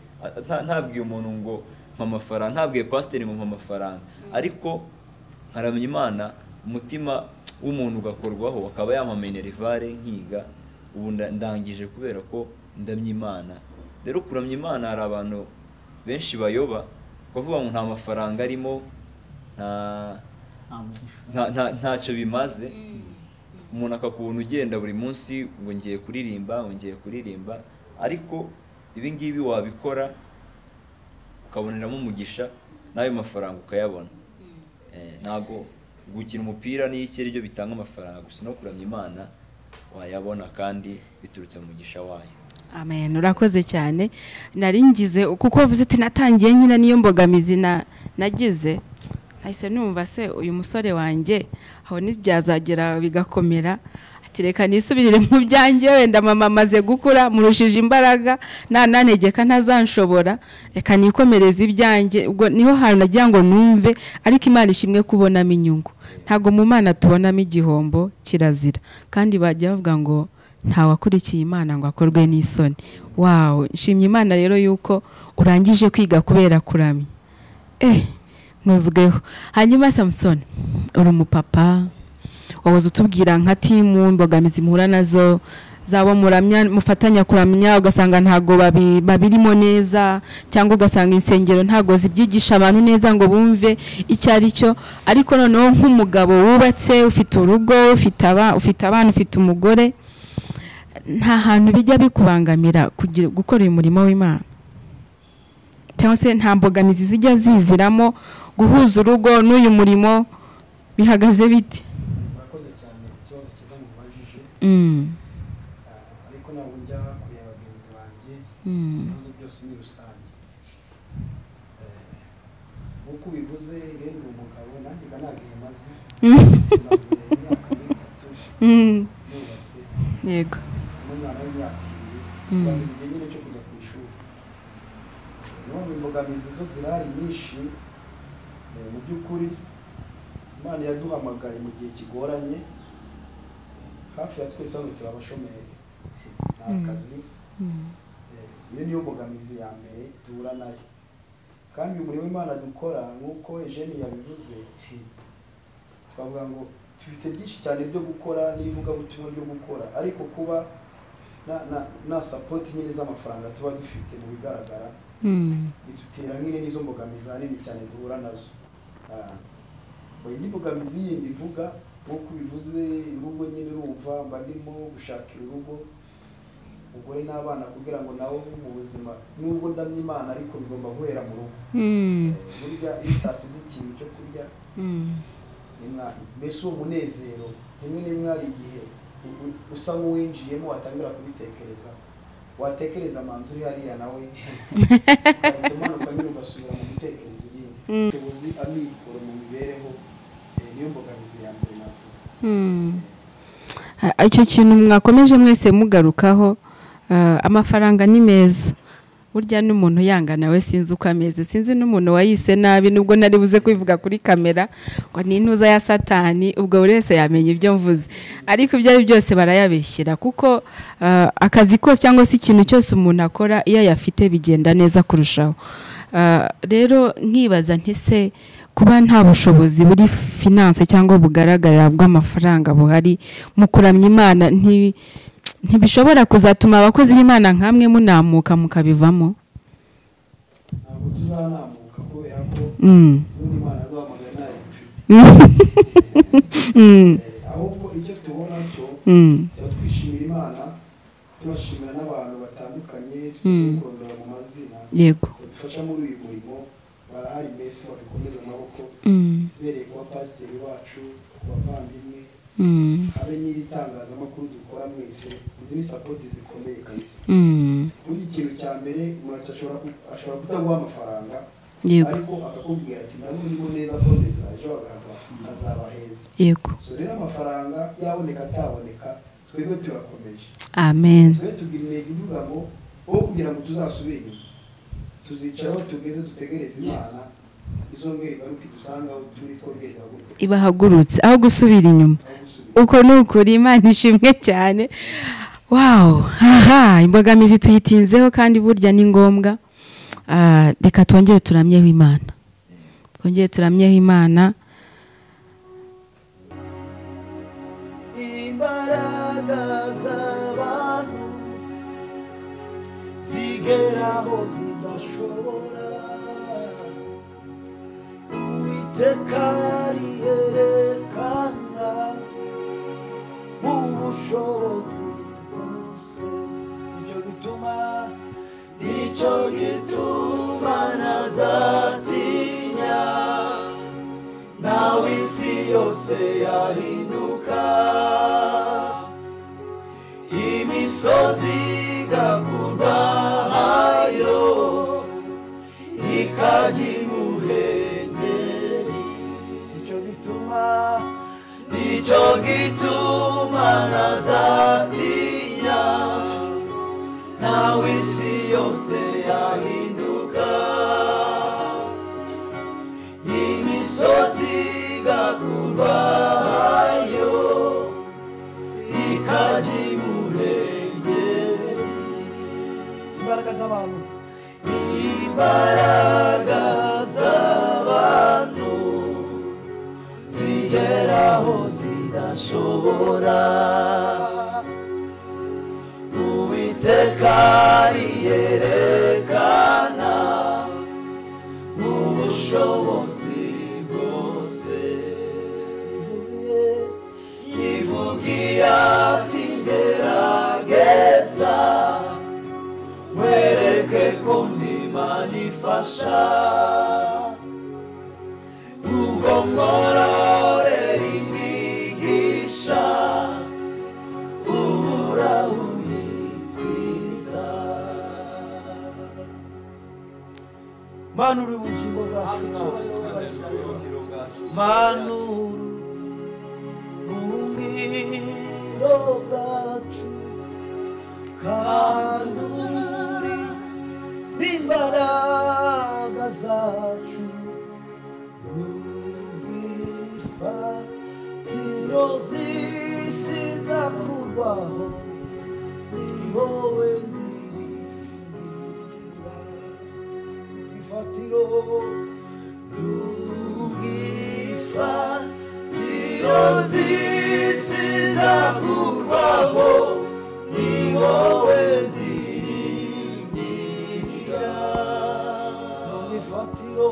Ntabwiye umuntu ngo mpa amafaranga, ntabwiye pasiteri ngo mpa amafaranga, ariko nkaramya Imana, umutima w'umuntu ugakorwaho, akaba yampa minerval nkiga. Ubu ndangije kubera ko ndamya Imana. Rero kuramya Imana hari abantu benshi bayoba kuvuga ngo nta mafaranga arimo, nta Nta mugisha. Ntacyo bimaze. Umuntu akakubona ugenda buri munsi ngo ngiye kuririmba, ngo ngiye kuririmba, ariko ibi ngibi wabikora ukaboneramo umugisha n'ayo mafaranga ukayabona. Ntabwo gukina umupira n'iki ari byo bitanga amafaranga gusa, no kuramya Imana wayabona kandi biturutse mu mugisha wayo. Amen, urakoze cyane. Nari ngize kuko wavuze uti natangiye nkina, niyo mbogamizi na nagize. Nahise numva se uyu musore wanjye aho ntibyazagera bigakomera, ati reka nisubirire mu byanjye, wenda mama amaze gukura murushije imbaraga, nanantegeka ntazanshobora, reka nikomereze ibyanjye. Ubwo niho hantu nagira ngo numve, ariko Imana ishimwe kubonamo inyungu. Ntago mu Mana tubonamo igihombo, kirazira. Kandi bajya bavuga ngo ntawakurikiye Imana ngo akorwe n'isoni. Wow, nshimye Imana rero yuko urangije kwiga kubera kuramya. Nkozweho. Hanyuma Samson, uri umupapa, wahoze utubwira nka timu imbogamizi muhura nazo zabo muramya, mufatanya kuramya, ugasanga ntago babirimo neza, cyangwa ugasanga insengero ntago zibyigisha abantu neza ngo bumve icyo ari cyo. Ariko noneho nk'umugabo wubatse, ufite urugo, ufite abana, ufite umugore, nta hantu bijya bikubangamira gukora uyu murimo w'Imana, cyangwa se nta mbogamizi zijya ziziramo guhuza urugo n'uyu murimo, bihagaze biti? Murakoze cyane ku kibazo cyiza mubajije. Ariko ntabwo njya kureba bagenzi banjye, ibibazo byose ni rusange. Nk'uko ubivuze rero, ndi umugabo nanjye ntagihe maze imyaka 3 nubatse. Yego. N'umwana w'imyaka 2, imbogamizi igihe nyine cyo kujya ku ishuri. None imbogamizi zo zirahari nyinshi. Mu by'ukuri Imana yaduhamagaye mu gihe kigoranye, hafi ya twese hano turi abashomeri, nta kazi. Iyo niyo mbogamizi ya mbere duhura nayo. Kandi umurimo w'Imana dukora, nk'uko Eugene yabivuze, twavuga ngo dufite byinshi cyane byo gukora n'ivugabutumwa ryo gukora, ariko kuba na support nyine z'amafaranga tuba dufite mu bigaragara bidutera nyine n'izo mbogamizi ahanini cyane duhura nazo. Indi mbogamizi yindi ivuga, nk'uko ubivuze, urugo nyine urumva mba ndimo gushakira urugo, umugore n'abana, kugira ngo nabo mu buzima, nubwo ndamya Imana ariko bigomba guhera mu rugo. Burya iyo utasize ikintu cyo kurya, mbese uwo munezero rimwe na rimwe hari igihe usa nk'uwinjiyemo, watangira kubitekereza, watekereza amanzu uri hariya nawe ugahita umanuka nyine ugasubira mu gutekereza ibindi. Ubushobozi, amikoro mu mibereho, niyo mbogamizi ya mbere navuga. Icyo kintu mwakomeje mwese mugarukaho, amafaranga ni meza. Burya n'umuntu yanga nawe sinzi uko ameze, sinzi n'umuntu wayise nabi, nubwo nari buze kubivuga kuri kamera ngo ni intuza ya Satani, ubwo buri wese yamenye ibyo mvuze. Ariko ibyo ari byose barayabeshyira, kuko akazi kose cyangwa se ikintu cyose umuntu akora iyo ayafite bigenda neza kurushaho. Rero nkibaza ntise kuba nta bushobozi buri finance cyangwa bugaragara bw'amafaranga buhari mu kuramya Imana, ntibishobora kuzatuma abakozi b'Imana nkamwe munamuka mukabivamo? Ntabwo tuzanamuka kubera ko ubundi Imana yaduhamagaye ntayo dufite. Ahubwo icyo tubona cyo, tuba twishimira Imana, tubashimira n'abantu batandukanye tugiye kurondora mu mazina. Yego. Badufasha muri uyu murimo, barahari mbese badukomeza amaboko, uhereye ku bapasiteri bacu, ku bavandimwe, habe n'ibitangazamakuru dukora mwese, izi ni sapoti zikomeye kabisa. Buri ikintu cya mbere umuntu ashobora kutaguha amafaranga, ariko akakubwira ati ndabona urimo neza, komeza, ejo hazaba heza. Yego. So rero amafaranga yaboneka ataboneka, twebwe turakomeje. Amen. Twe tugira intego ivuga ngo wowe kugira ngo tuzasubire inyuma, tuzicaraho tugeze dutegereze Imana izongera igaruke idusanga aho turi, twongere ihaguruke. Ibahagurutse aho gusubira inyuma. Uko ni ukuri, Imana ishimwe cyane. Wow, aha imbogamizi tuyitinzeho kandi burya ni ngombwa. Reka twongere turamyeho Imana. Twongere turamyeho Imana. Imbaraga z'abantu zigeraho zidashobora, Uwiteka ariyerekana mu bushobozi bwose. Nicyo gituma ntazatinya, nawe isi yose yahinduka, imisozi igakurwayo ikajya imuhengeri. Imbaraga z'abantu zigeraho zidashobora. Uwiteka yerekana ubushobozi bwose. Yivugiye ati ngerageza wereke ko ndi Imana ifasha, ubwo ngororera imigisha ubura uyikwiza. Mana uri ubugingo bwacu, Mana uri ubuhungiro bwacu, kandi uri n'imbaraga zacu, rw'ifatiro z'isi zakurwaho, ni wowe nziringira. Ifatiro rw'ifatiro z'isi zakurwaho, ni wowe nziringira. Ifatiro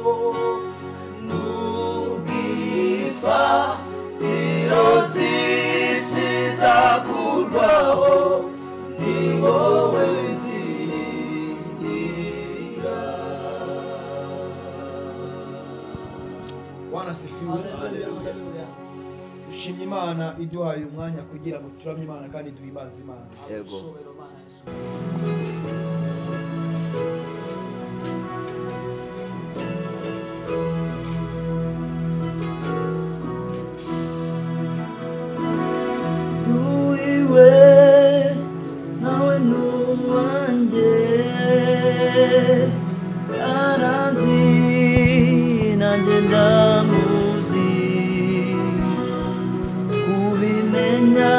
rw'ifatiro z'isi zakurwaho, ni wowe nziringira. Bwana asifiwe. Dushimye Imana iduhaye umwanya kugira ngo turamye Imana kandi duhimbaze Imana. Yego. Duiwe nawe nuwanjye, aranzi nanjye ndamuzi, kubimenya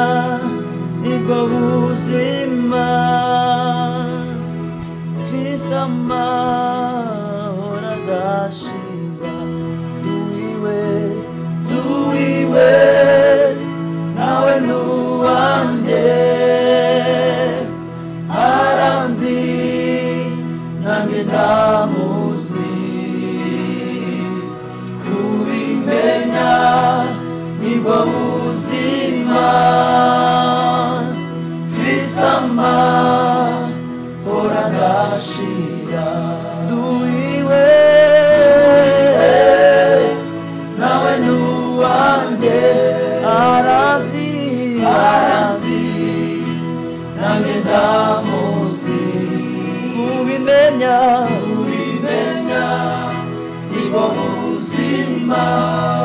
nibwo buzima, mfise amahoro adashira. Duiwe, duiwe nawe nuwanjye, aranzi nanjye ndamuzi, kubimenya nibwo buzima, mfise amahoro adashira. Duiwe nawe nuwanjye, aranzi, aranzi nanjye ndamuzi, kubimenya, kubimenya nibwo buzima,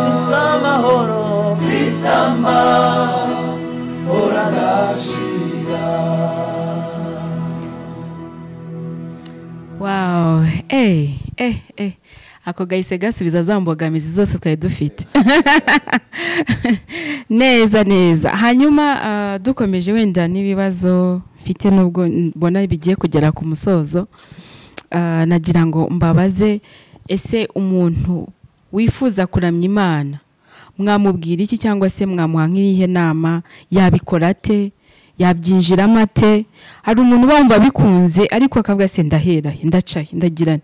mfise amahoro, mfise amahoro adashira. Wow, ako gahise gasubiza za mbogamizi zose twari dufite. Neza neza. Hanyuma dukomeje wenda n'ibibazo mfite nubwo mbona bigiye kugera ku musozo, nagira ngo mbabaze, ese umuntu wifuza kuramya Imana mwamubwira iki, cyangwa se mwamuha nk'iyihe nama? Yabikora ate? Yabyinjiramo ate? Hari umuntu bumva bikunze ariko akavuga se ndahera, ndacaye, ndagira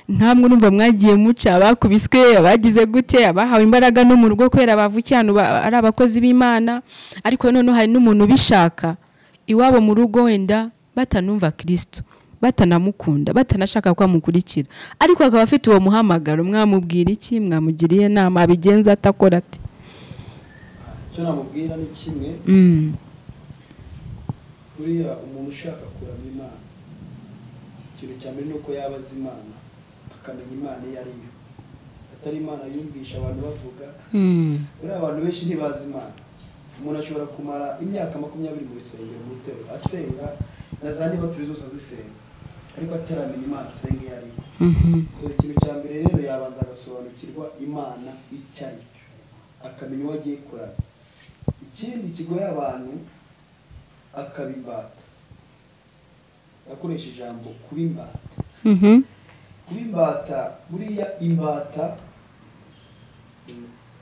nkamwe urumva mwagiye muca abakubiswe, abagize gute, abahawe imbaraga no mu rugo kubera bavukiye hano ari abakozi b'Imana, ariko noneho hari n'umuntu ubishaka iwabo mu rugo wenda batanumva Kristo, batanamukunda, batanashaka ko amukurikira, ariko akaba afite uwo muhamagaro. Mwamubwira iki? Mwamugiriye inama abigenza atakora ate? Icyo namubwira ni kimwe. Buriya umuntu ushaka kuramya Imana, ikintu cya mbere ni uko yaba azi Imana, akamenya Imana iyo ari yo, atari Imana yumvisha abantu bavuga. Buriya abantu benshi ntibazi Imana. Umuntu ashobora kumara imyaka 20 mu rusengero mu itorero asenga, na za niba turi zose azisenga, ariko ataramenya Imana asenga iyo ari yo. So ikintu cya mbere rero yabanza agasobanukirwa Imana icyo ari cyo, akamenya uwo agiye kuramya. Ikindi kigoye abantu, akabimbata. Akoresha ijambo kubimbata. Kuba imbata, buriya imbata,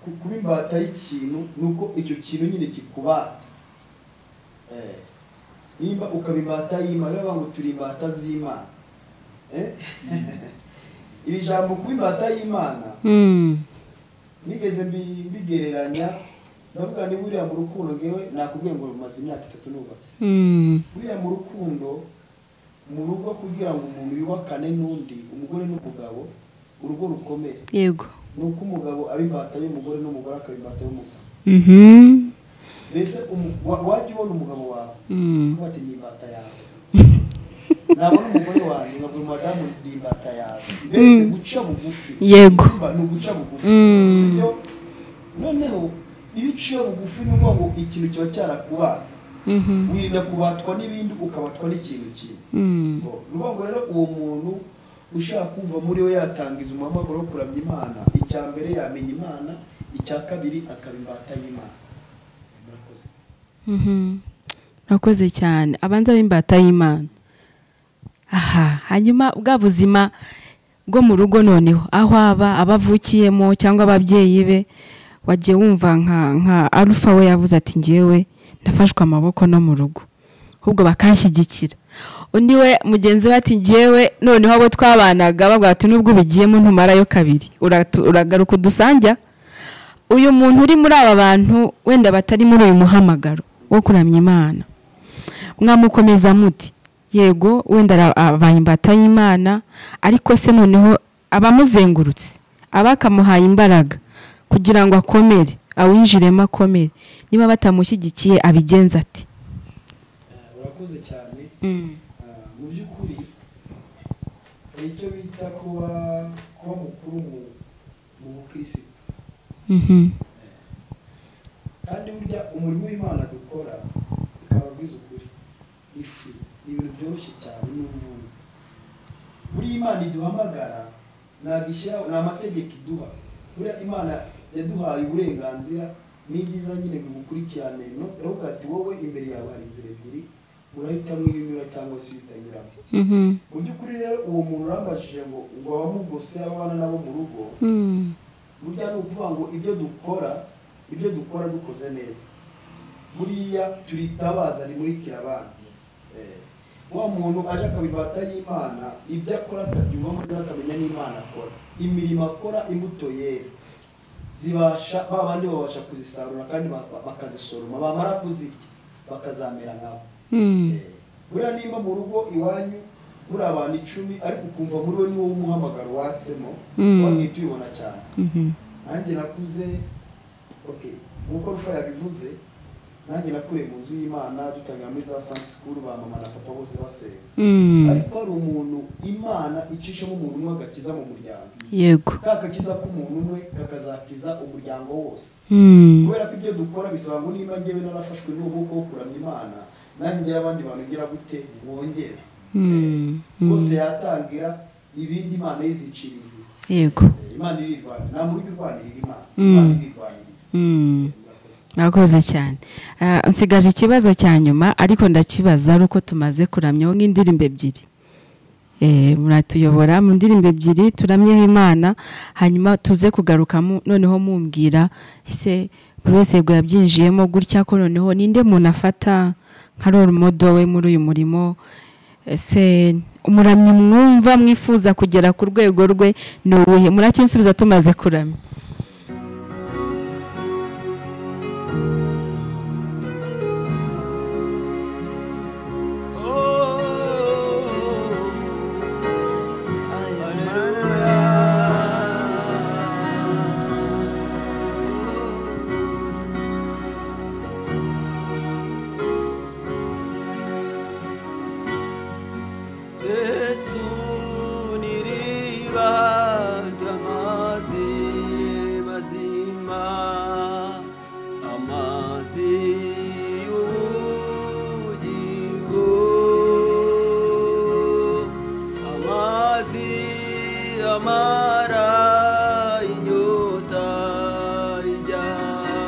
kuba imbata y'ikintu ni uko icyo kintu nyine kikubata. Nimba ukaba imbata y'Imana, baravuga ngo turi imbata z'Imana. Iri jambo kuba imbata y'Imana nigeze mbigereranya, ndavuga ni buriya mu rukundo, ngewe nakubwiye ngo maze imyaka 3 nubatse. Buriya mu rukundo, mu rugo, kugira ngo umuntu yubakane n'undi, umugore n'umugabo, urugo rukomere. Yego. Nuko umugabo aba imbata y'umugore n'umugore akaba imbata y'umugabo. Mbese wajya ubona umugabo wawe uvuga ati ni imbata yawe, nabona umugore wanjye nkabwira madamu ni imbata yawe. Mbese guca bugufi. Yego. Ni uguca bugufi. Sibyo? Noneho iyo uciye bugufi ni ukuvuga ngo ikintu kiba cyarakubase, wirinda kubatwa n'ibindi ukabatwa n'ikintu kimwe. Ni ukuvuga ngo rero uwo muntu ushaka kumva muri we yatangiza umuhamagaro wo kuramya Imana, icya mbere yamenya Imana, icya kabiri akaba imbata y'Imana. Murakoze. Murakoze cyane. Abanza b'imbata y'Imana. Aha, hanyuma bwa buzima bwo mu rugo noneho, aho aba abavukiyemo cyangwa ababyeyi be, wagiye wumva nka Alpha we yavuze ati ngewe nafashwe amaboko no mu rugo, ahubwo bakanshyigikira. Undi we mugenzi we ati ngewe noneho abo twabanaga bavuga ati nubwo ubigiyemo ntumarayo kabiri, uragaruka udusanja. Uyu muntu uri muri aba bantu wenda batari muri uyu muhamagaro wo kuramya Imana, mwamukomeza muti? Yego wenda abaye imbata y'Imana, ariko se noneho abamuzengurutse abakamuhaye imbaraga kugira ngo akomere, awinjiremo akomere, niba batamushyigikiye abigenza ati? Urakoze cyane. Mu by'ukuri hari icyo bita kuba mukuru mu bukirisitu. Kandi burya umurimo w'Imana dukora, bikaba bwiza ukuri, ni free, ni ibintu byoroshye cyane, ni ubuntu. Buriya Imana iduhamagara ntabwo ishyiraho, ni amategeko iduha. Buriya Imana yaduhaye uburenganzira n'ibyiza nyine bimukurikirane, no iravuga ati wowe imbere yawe hari inzira ebyiri, urahitamo iyo unyura cyangwa se iyo utanyuramo. Mu by'ukuri rero uwo muntu urambajije ngo abamugose ababana nabo mu rugo, burya ni ukuvuga ngo ibyo dukora dukoze neza, buriya turitabaza rimurikira abandi. Wa muntu aje akaba imbata y'Imana, ibyo akora akabyumva neza, akamenya n'Imana akora, imirimo akora, imbuto yera zibasha ba bandi babasha kuzisarura kandi bakazisoroma, bamara kuzirya bakazamera nkabo. Buriya nimba mu rugo iwanyu muri abantu 10, ariko ukumva muri we niwo umuhamagaro watsemo, wahita ubibona cyane. Nanjye nakuze, okay, nkuko Rufa yabivuze, nanjye nakuriye mu nzu y'Imana, dutangira muri za Sunday school, ba mama na papa bose basenga. Ariko hari umuntu Imana icishamo umuntu umwe agakiza mu muryango. Yego. Ka gakiza k'umuntu umwe kakazakiza umuryango wose. Kubera ko ibyo dukora bisaba ngo niba njyewe narafashwe n'umwuka wo kuramya Imana, nanjye ngira abandi bantu ngira gute mwongeze. Rwose yatangira ibindi Imana yizicira inzira. Yego. Imana irirwanira, nta muntu urwanirira Imana, Imana irirwanirira. Murakoze cyane. Nsigaje ikibazo cya nyuma, ariko ndakibaza ari uko tumaze kuramya nk'indirimbo ebyiri. Muratuyobora mu ndirimbo ebyiri turamyeho Imana, hanyuma tuze kugaruka noneho mumbwira ese buri wese yego yabyinjiyemo gutya, ko noneho ninde muntu afata nka role model we muri uyu murimo? Ese umuramyi mwumva mwifuza kugera ku rwego rwe ni uwuhe? Murakinsubiza tumaze kuramya. Yesu niriba ry'amazi mazima, amazi y'ubugingo, amazi amara inyota ibyaha,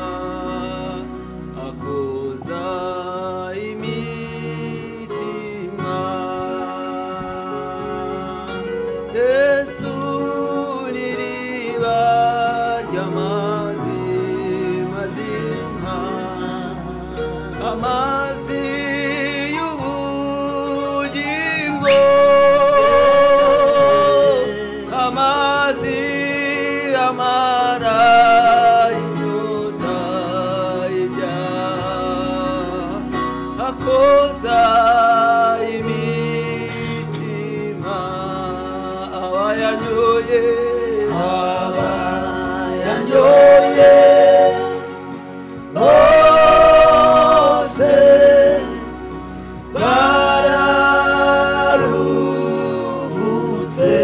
akoza imitima. Abayanyoye, abayanyoye bose bararuhutse.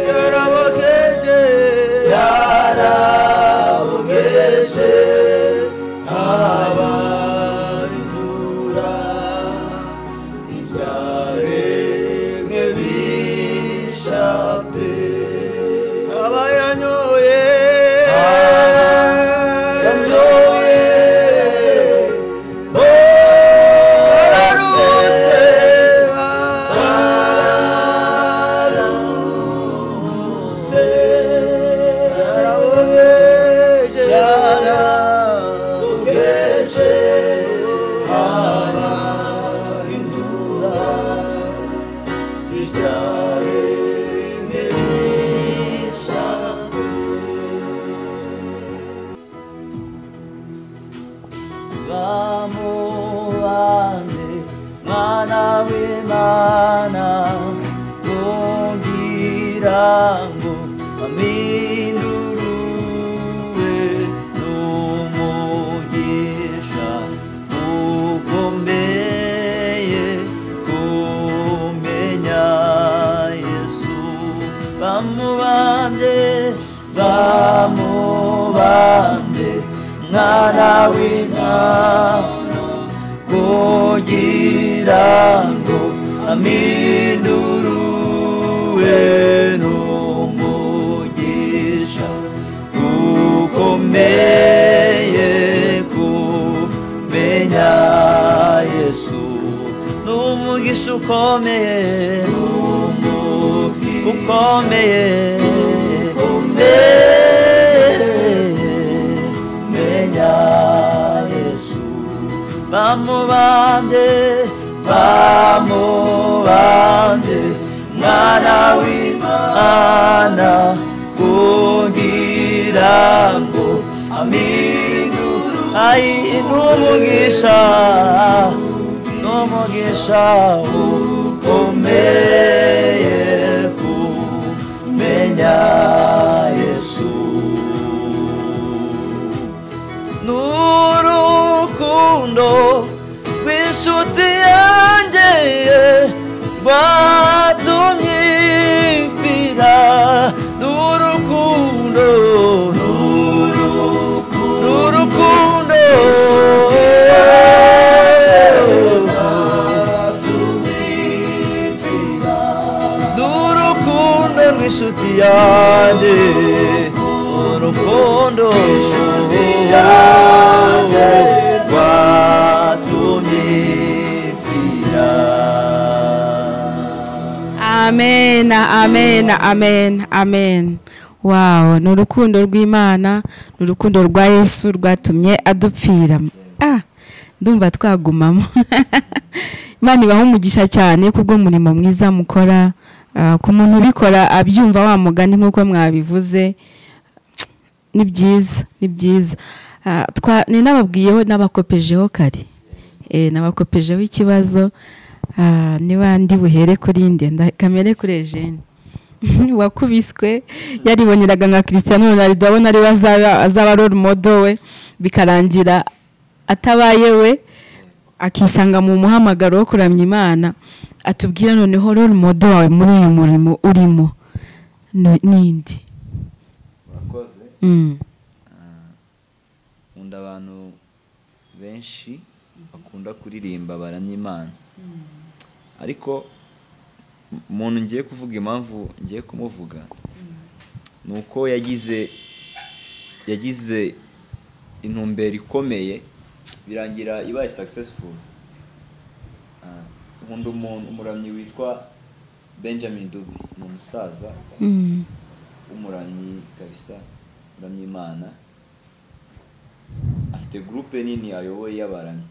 Yarabogeje, yarabogeje abatura ibyaremwe bishape. Abayanyoye, abayanyoye bose bararuhutse. Yarabogeje, yarabogeje abarinzura ibyaremwe bishape. Bamubambe mwana w'Imana kugira ngo amindurwe n'umugisha ukomeye kumenya Yesu. Bamubambe, bamubambe mwana w'Imana kugira ngo amindurwe n'umugisha ukomeye kumenya Yesu. N'umugisha ukomeye, ukomeye menya Yesu. Bamubambe, bamubambe mwana w'Imana kugira ngo aminduru ai n'umugisha, n'umugisha ukomeye kumenya Yesu. N'urukundo rw'inshuti yanjye rwatumye mfira. N'urukundo, n'urukundo n'urukundo rw'inshuti yanjye, urukundo yanjye rwatumye mfira. Amen, amen, amen, amen. Wow, ni urukundo rw'Imana, ni urukundo rwa Yesu rwatumye adupfira. Ndumva twagumamo. Imana ibahe umugisha cyane kubw'umurimo mwiza mukora. Ku muntu ubikora abyumva wa mugani nk'uko mwabivuze, ni byiza, ni byiza. Ni nababwiyeho, nabakopejeho kare, nabakopejeho ikibazo. Niba ndi buhere kuri nde, kamere kuri Eugene wakubiswe yariboneraga nka Cristiano Ronaldo, abona ari azaba role model we, bikarangira atabaye we, akisanga mu muhamagaro wo kuramya Imana. Atubwira noneho role model wawe muri uyu murimo urimo nindi. Murakoze. Nkunda abantu benshi bakunda kuririmba baramya Imana, ariko umuntu ngiye kuvuga impamvu ngiye kumuvuga ni uko yagize intumbero ikomeye birangira ibaye successful. Nkunda umuntu umuramyi witwa Benjamin Dube, ni umusaza w'umuramyi kabisa, uramya Imana. Afite groupe nini ayoboye y'abaramyi,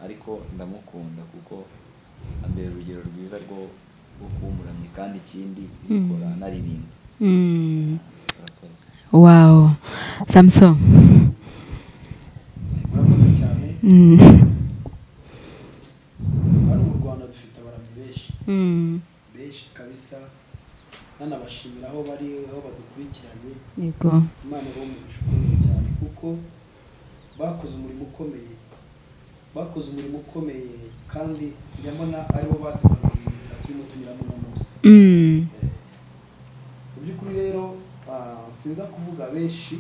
ariko ndamukunda kuko ambera urugero rwiza rwo kuba umuramyi, kandi ikindi ibikora anaririmba. Wow, Samson, murakoze cyane. Hano mu Rwanda dufite abaramyi benshi benshi kabisa, nta Nanabashimira aho bari, aho badukurikiranye. Yego. Imana ibahe umugisha ukomeye cyane, kuko bakoze umurimo ukomeye, bakoze umurimo ukomeye, kandi nyamara aribo baduhanuriye inzira turimo tunyuramo uno munsi. Mu by'ukuri rero sinza kuvuga benshi,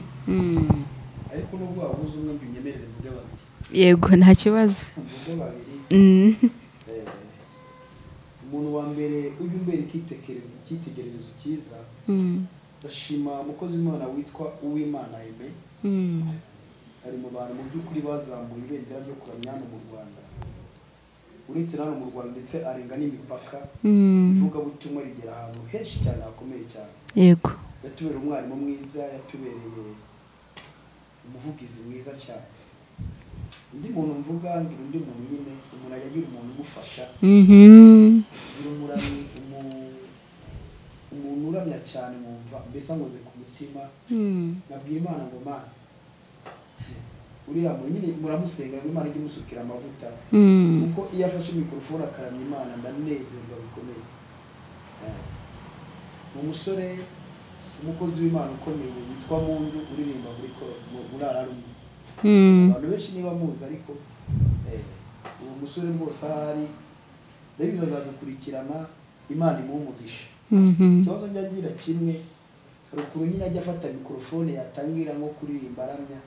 ariko nubwo wabuze umwe njye unyemerere mvuge babiri. Yego, nta kibazo. Mvuge babiri. Umuntu wa mbere ujya umbera icyitegererezo cyiza, ndashima umukozi w'Imana witwa Uwimana Aime. Ari mu bantu mu by'ukuri bazamuye ibendera ryo kuramya hano mu Rwanda, uretse hano mu Rwanda ndetse arenga n'imipaka. Ivugabutumwa rigera ahantu henshi cyane hakomeye cyane. Yego. Yatubereye umwarimu mwiza, yatubereye umuvugizi mwiza cyane. Undi muntu mvuga, ngira undi muntu nyine, umuntu ajya agira umuntu umufasha. Ngira umuramyi, umuntu uramya cyane, mwumva mbese ankoze ku mutima. Nabwira Imana ngo Mana, uriya muntu nyine muramusenga ngo Imana ijye imusukira amavuta, kuko iyo afashe mikorofone akaramya Imana ndanezerwa bikomeye. Ni umusore umukozi w'Imana ukomeye witwa Mundu, uririmba muri Ararumu. Abantu benshi niba muzi, ariko uwo musore rwose ahari ndabizi azadukurikirana, Imana imuhe umugisha. Ikibazo njya ngira kimwe, hari ukuntu nyine ajya afata mikorofone yatangira nko kuririmba aramya,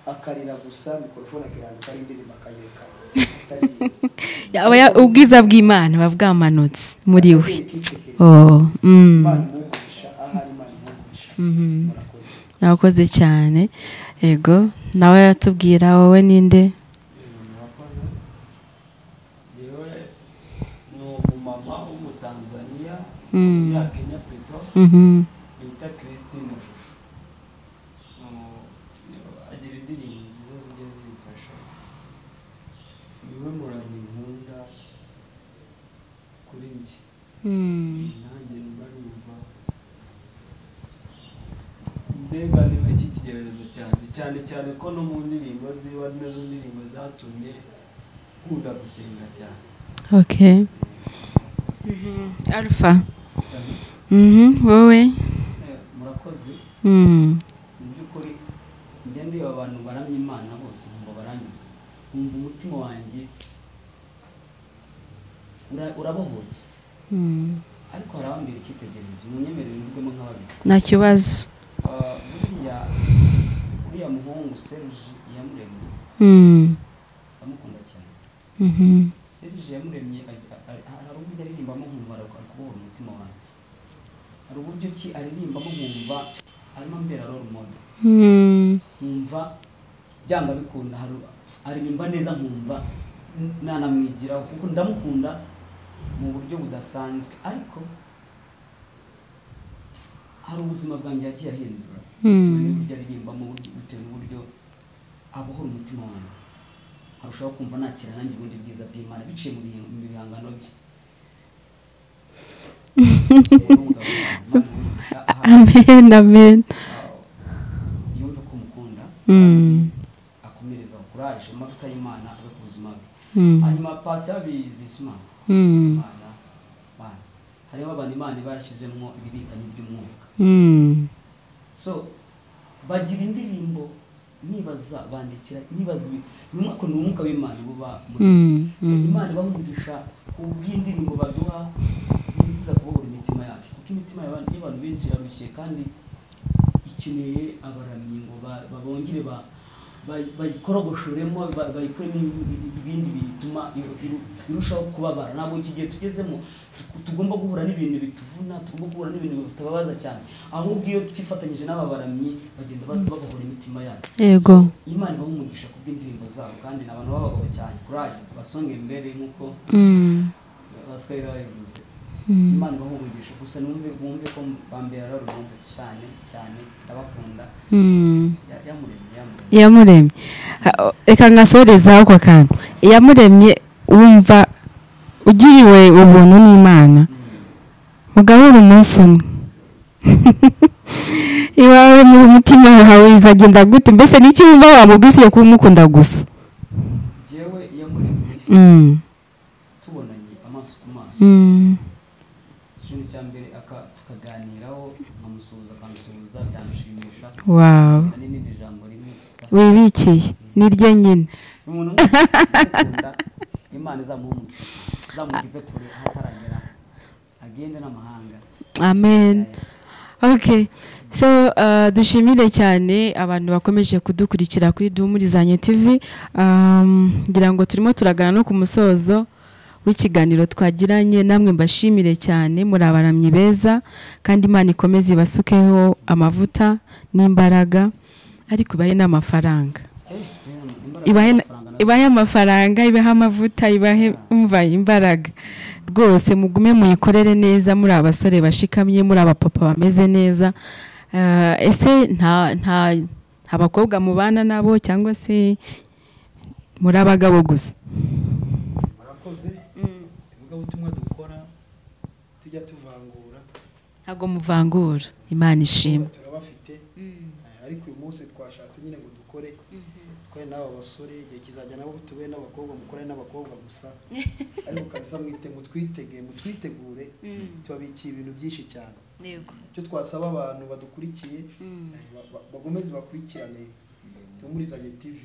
akarira gusa, mikorofone akirambika ari indirimbo akayireka. Ubwiza bw'Imana buba bwamanutse muri we. Imana imuhe umugisha, ahari Imana imuhe umugisha. Murakoze. Murakoze cyane. Yego, nawe aratubwira wowe ninde? Murakoze. Yewe ni umumama w'Umutanzania, ya Kenya Prito, bita Christine Shusho. Agira indirimbo nziza zijya zimfasha. Niwe muramyi nkunda kuri njye. Nanjye mba numva mbega niwe cyitegererezo cyanjye, cyane cyane ko no mu ndirimbo ziba nazo ndirimbo zatumye nkunda gusenga cyane. Okay. Alpha. Wowe? Murakoze. Mu by'ukuri njya ndeba abantu baramya Imana bose ngo barangize, nkumva umutima wanjye urabohotse. Ariko hari abambera icyitegererezo, munyemerere mvugemo nka babiri. Nta kibazo. Uriya muhungu Serge Iyamuremye, ndamukunda cyane. Serge Iyamuremye hari uburyo aririmbamo nkumva ari kubohora umutima wanjye. Hari uburyo ki aririmbamo nkumva arimo ambera role model. Nkumva byanga bikunda, aririmba neza nkumva nanamwigiraho, kuko ndamukunda mu buryo budasanzwe. Ariko hari ubuzima bwanjye yagiye ahindura, bitewe n'uburyo aririmbamo, bitewe n'uburyo abohora umutima wanjye, nkarushaho kumva nakira nanjye ubundi bwiza bw'Imana biciye mu bihangano bye. Amen, amen. Yumve ko mukunda, akomereza courage, amavuta y'Imana abe ku buzima bwe. Hanyuma pasi ya Bizimana, Imana bana, hariho abantu Imana barashyizemo ibibikanyo by'umwuka. So bagira indirimbo nibaza bandikira, nibaza ni umwuka w'Imana buba muri. So Imana ibaha umugisha ku bw'indirimbo baduha niziza kubohora imitima yacu, kuko imitima y'abantu benshi irarushye kandi ikeneye abaramyi ngo babongere bayikorogoshoremo, bayikuremo ibindi bituma irushaho kubabara. Ntabwo iki gihe tugezemo tugomba guhura n'ibintu bituvuna, tugomba guhura n'ibintu bitababaza cyane, ahubwo iyo twifatanyije n'aba baramyi bagenda babohora imitima yacu. Yego. Imana ibaha umugisha ku bw'indirimbo zabo, kandi ni abantu b'abagabo cyane, courage, basonge imbere nk'uko Baswahili babivuze. Imana ibaha umugisha, gusa bumve ko bambera role cyane cyane, ndabakunda. Iyamuremye. Reka ngasorezaho ako kantu. Iyamuremye wumva ugiriwe ubuntu n'Imana, mugabura umunsi umwe iwawe mu mutima wawe bizagenda gute? Mbese n'iki wumva wamubwira ko umukunda gusa? Jewe Iyamuremye tubonanye amaso ku maso, ikintu cya mbere tukaganira tukaganiraho, nkamusuhuza akansuhuza, byamushimisha. Wow. N'irindi jambo rimwe gusa wibikiye niryo nyine. Umuntu ukunda Imana izamuha umugisha, izamugize kure ahataragera, agende n'amahanga. Amen. Okay. So dushimire cyane abantu bakomeje kudukurikira kuri Duhumurizanye TV. Ngira ngo turimo turagana no ku musozo w'ikiganiro twagiranye namwe, mbashimire cyane, muri abaramyi beza kandi Imana ikomeze ibasukeho amavuta n'imbaraga, ariko ibahe n'amafaranga. Ibahe amafaranga, ibahe amavuta, ibahe umva imbaraga. Rwose mugume muyikorere neza, muri abasore bashikamye, muri abapapa bameze neza. Ese nta abakobwa mubana nabo cyangwa se muri abagabo gusa? Murakoze. Ivugabutumwa dukora tujya tuvangura, ntago muvangura. Imana ishimwe. Turabafite, ariko uyu munsi twashatse nyine ngo dukore twari n'aba basore, igihe kizajya nabo tube n'abakobwa, mukore n'abakobwa gusa, ariko kabisa mwite mutwitege, mutwitegure, tubabikiye ibintu byinshi cyane. Yego. Icyo twasaba abantu badukurikiye, bagomeze bakurikirane Duhumurizanye TV,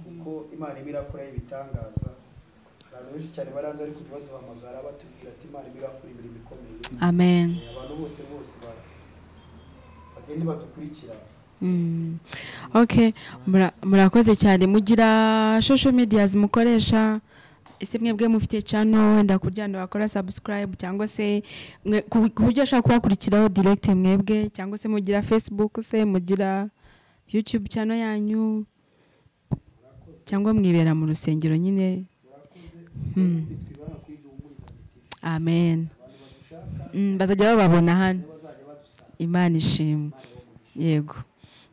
kuko Imana irimo irakora ibitangaza. Abantu benshi cyane baranze ariko baduhamagara batubwira ati Imana irimo irakora imirimo ikomeye. Amen. Abantu bose bose bagende badukurikirane. Okay, murakoze cyane. Mugira social medias mukoresha? Ese mwebwe mufite channel wenda kuryana bakora subscribe, cyangwa se ku buryo ashaka kubakurikiraho direct mwebwe, cyangwa se mugira Facebook, se mugira YouTube channel yanyu, cyangwa mwibera mu rusengero nyine? Amen. Bazajya bababona hano. Imana ishimwe. Yego.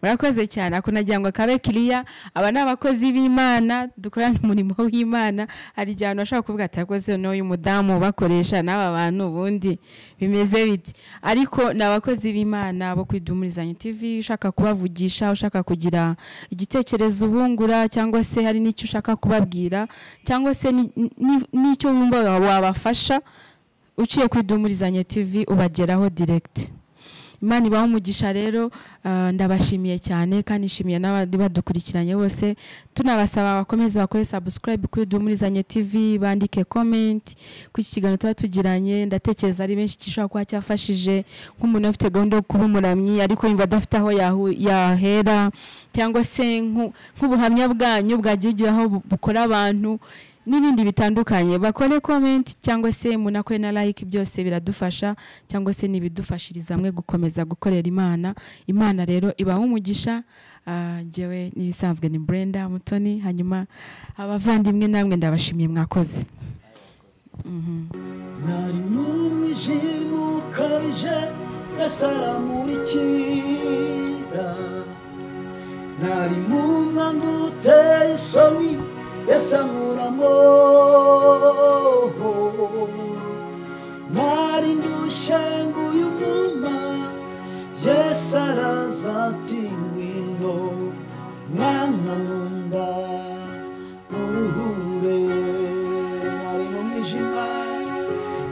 Murakoze cyane. Ako nagira ngo akabe clear, aba ni abakozi b'Imana, dukorana umurimo w'Imana. Hari igihe abantu bashobora kuvuga ati akoze no uyu mudamu bakoresha n'aba bantu ubundi bimeze biti, ariko ni abakozi b'Imana bo kuri Duhumurizanye TV. Ushaka kubavugisha, ushaka kugira igitekerezo ubungura, cyangwa se hari n'icyo ushaka kubabwira, cyangwa se n'icyo wumva wabafasha, uciye kuri Duhumurizanye TV ubageraho direct. Imana ibahe umugisha rero. Ndabashimiye cyane kandi nshimiye n'abandi badukurikiranye bose. Tunabasaba bakomeze bakore subscribe kuri Duhumurizanye TV, bandike comment ku iki kiganiro tuba tugiranye. Ndatekereza ari benshi gishobora kuba cyafashije, nk'umuntu afite gahunda yo kuba umuramyi ariko yumva adafite aho yahera, cyangwa se nk'ubuhamya bwanyu bwagiye aho bukora abantu n'ibindi bitandukanye. Bakore comment cyangwa se munakore na like, byose biradufasha, cyangwa se nibidufashiriza mwe gukomeza gukorera Imana. Imana rero ibaha umugisha. Njyewe nibisanzwe ni Brenda Mutoni, hanyuma abavandimwe namwe ndabashimiye, mwakoze. Nari mu mwijima ukabije, Yesu aramurikira. Nari mu mwanda uteye isoni, Yesu ankuramo. Nari ndushye nguyu umwuma, Yesu araza ati ngwino mwana nkunda uruhure. Nari mu mwijima,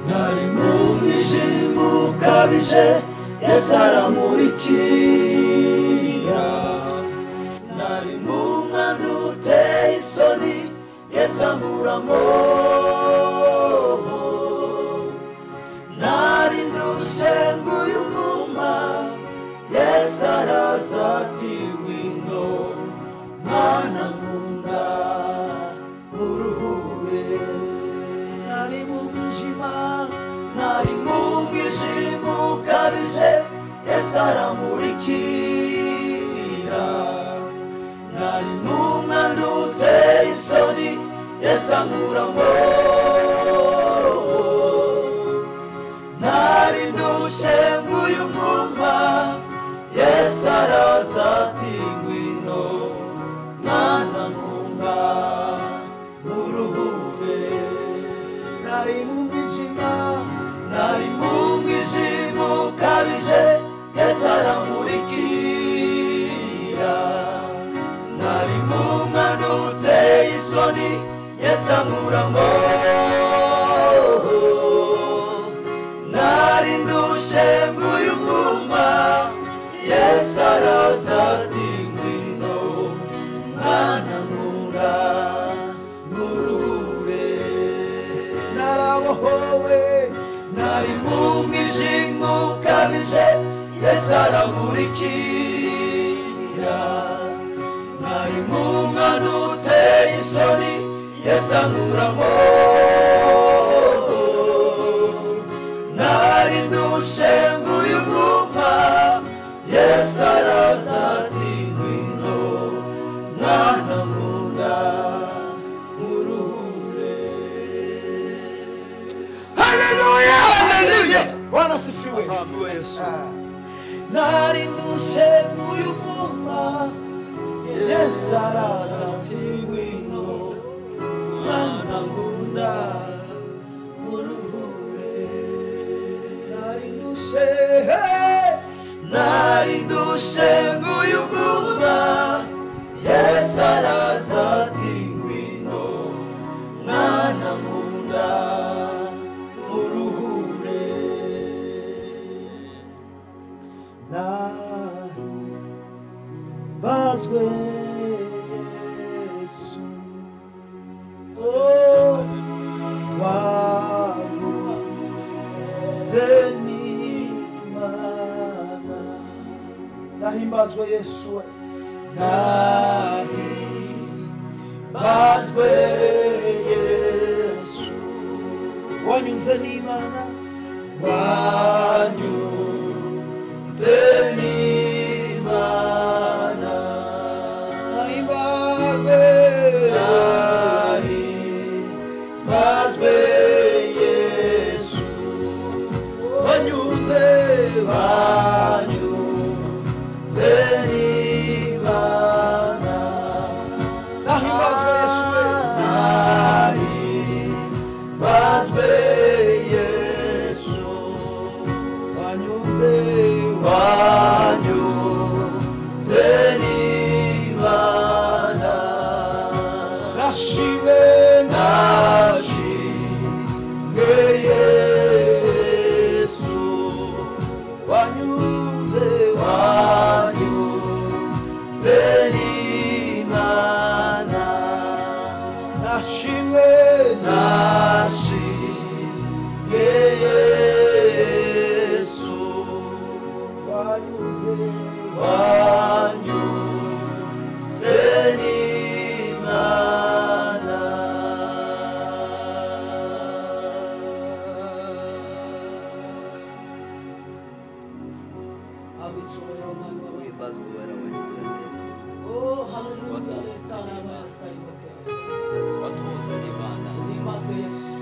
nari mu mwijima ukabije, Yesu aramurikira. Nari mu mwanda uteye isoni, Yesu ankuramo. Nari ndushye nguyu umwuma, Yesu araza ati ngwino mwana nkunda uruhure. Nari mu mwijima, nari mu mwijima ukabije, Yesu aramurikira. Nari mu mwanda uteye isoni, Yesu ankuramo. Nari ndushye nguyu umwuma, Yesu araza ati ngwino mwana nkunda uruhure. Nari mu mwijima, nari mu mwijima ukabije, Yesu aramurikira. Nari mu mwanda uteye isoni, Yesu ankuramo. Nari ndushye bikabije Yesu aramurikira nari mu mwana uteye isoni Yesu ankuramo nari ndushe nguyu mwuma Yesu araza ati ngwino mwana nkunda uruhure. Haleluya, haleluya. Bwana asifiwe. Asifiwe Yesu. Nari ndushe nguyu mwuma Yesu araza ati ngwino mwana nkunda uruhure. Nari ndushe, nari ndushe nguyu mwuma Yesu araza ati ngwino mwana nkunda uruhure. Nahimbazwe Yesu, oh, waguze n'Imana. Nahimbazwe Yesu, Nahimbazwe Yesu, wanyuze n'Imana, wanyuze n'Imana. Nahimbazwe, Nahimbazwe Yesu, wanyuze, wanyuze n'Imana. Nahimbazwe Yesu, Nahimbazwe Yesu, wanyuze, wanyuze n'Imana. Nashimwe, Nashimwe Yesu, wanyuze, wanyuze n'Imana. Nashimwe, Nashimwe Yesu, wanyuze, wanyuze n'Imana. Abicyubahiro Mwami w'abantu. Uhimbazwe uwera wa Isirayeli, Oh, haleluya. Tarabasa iboke. watuhuze n'Imana. Uhimbazwe Yesu.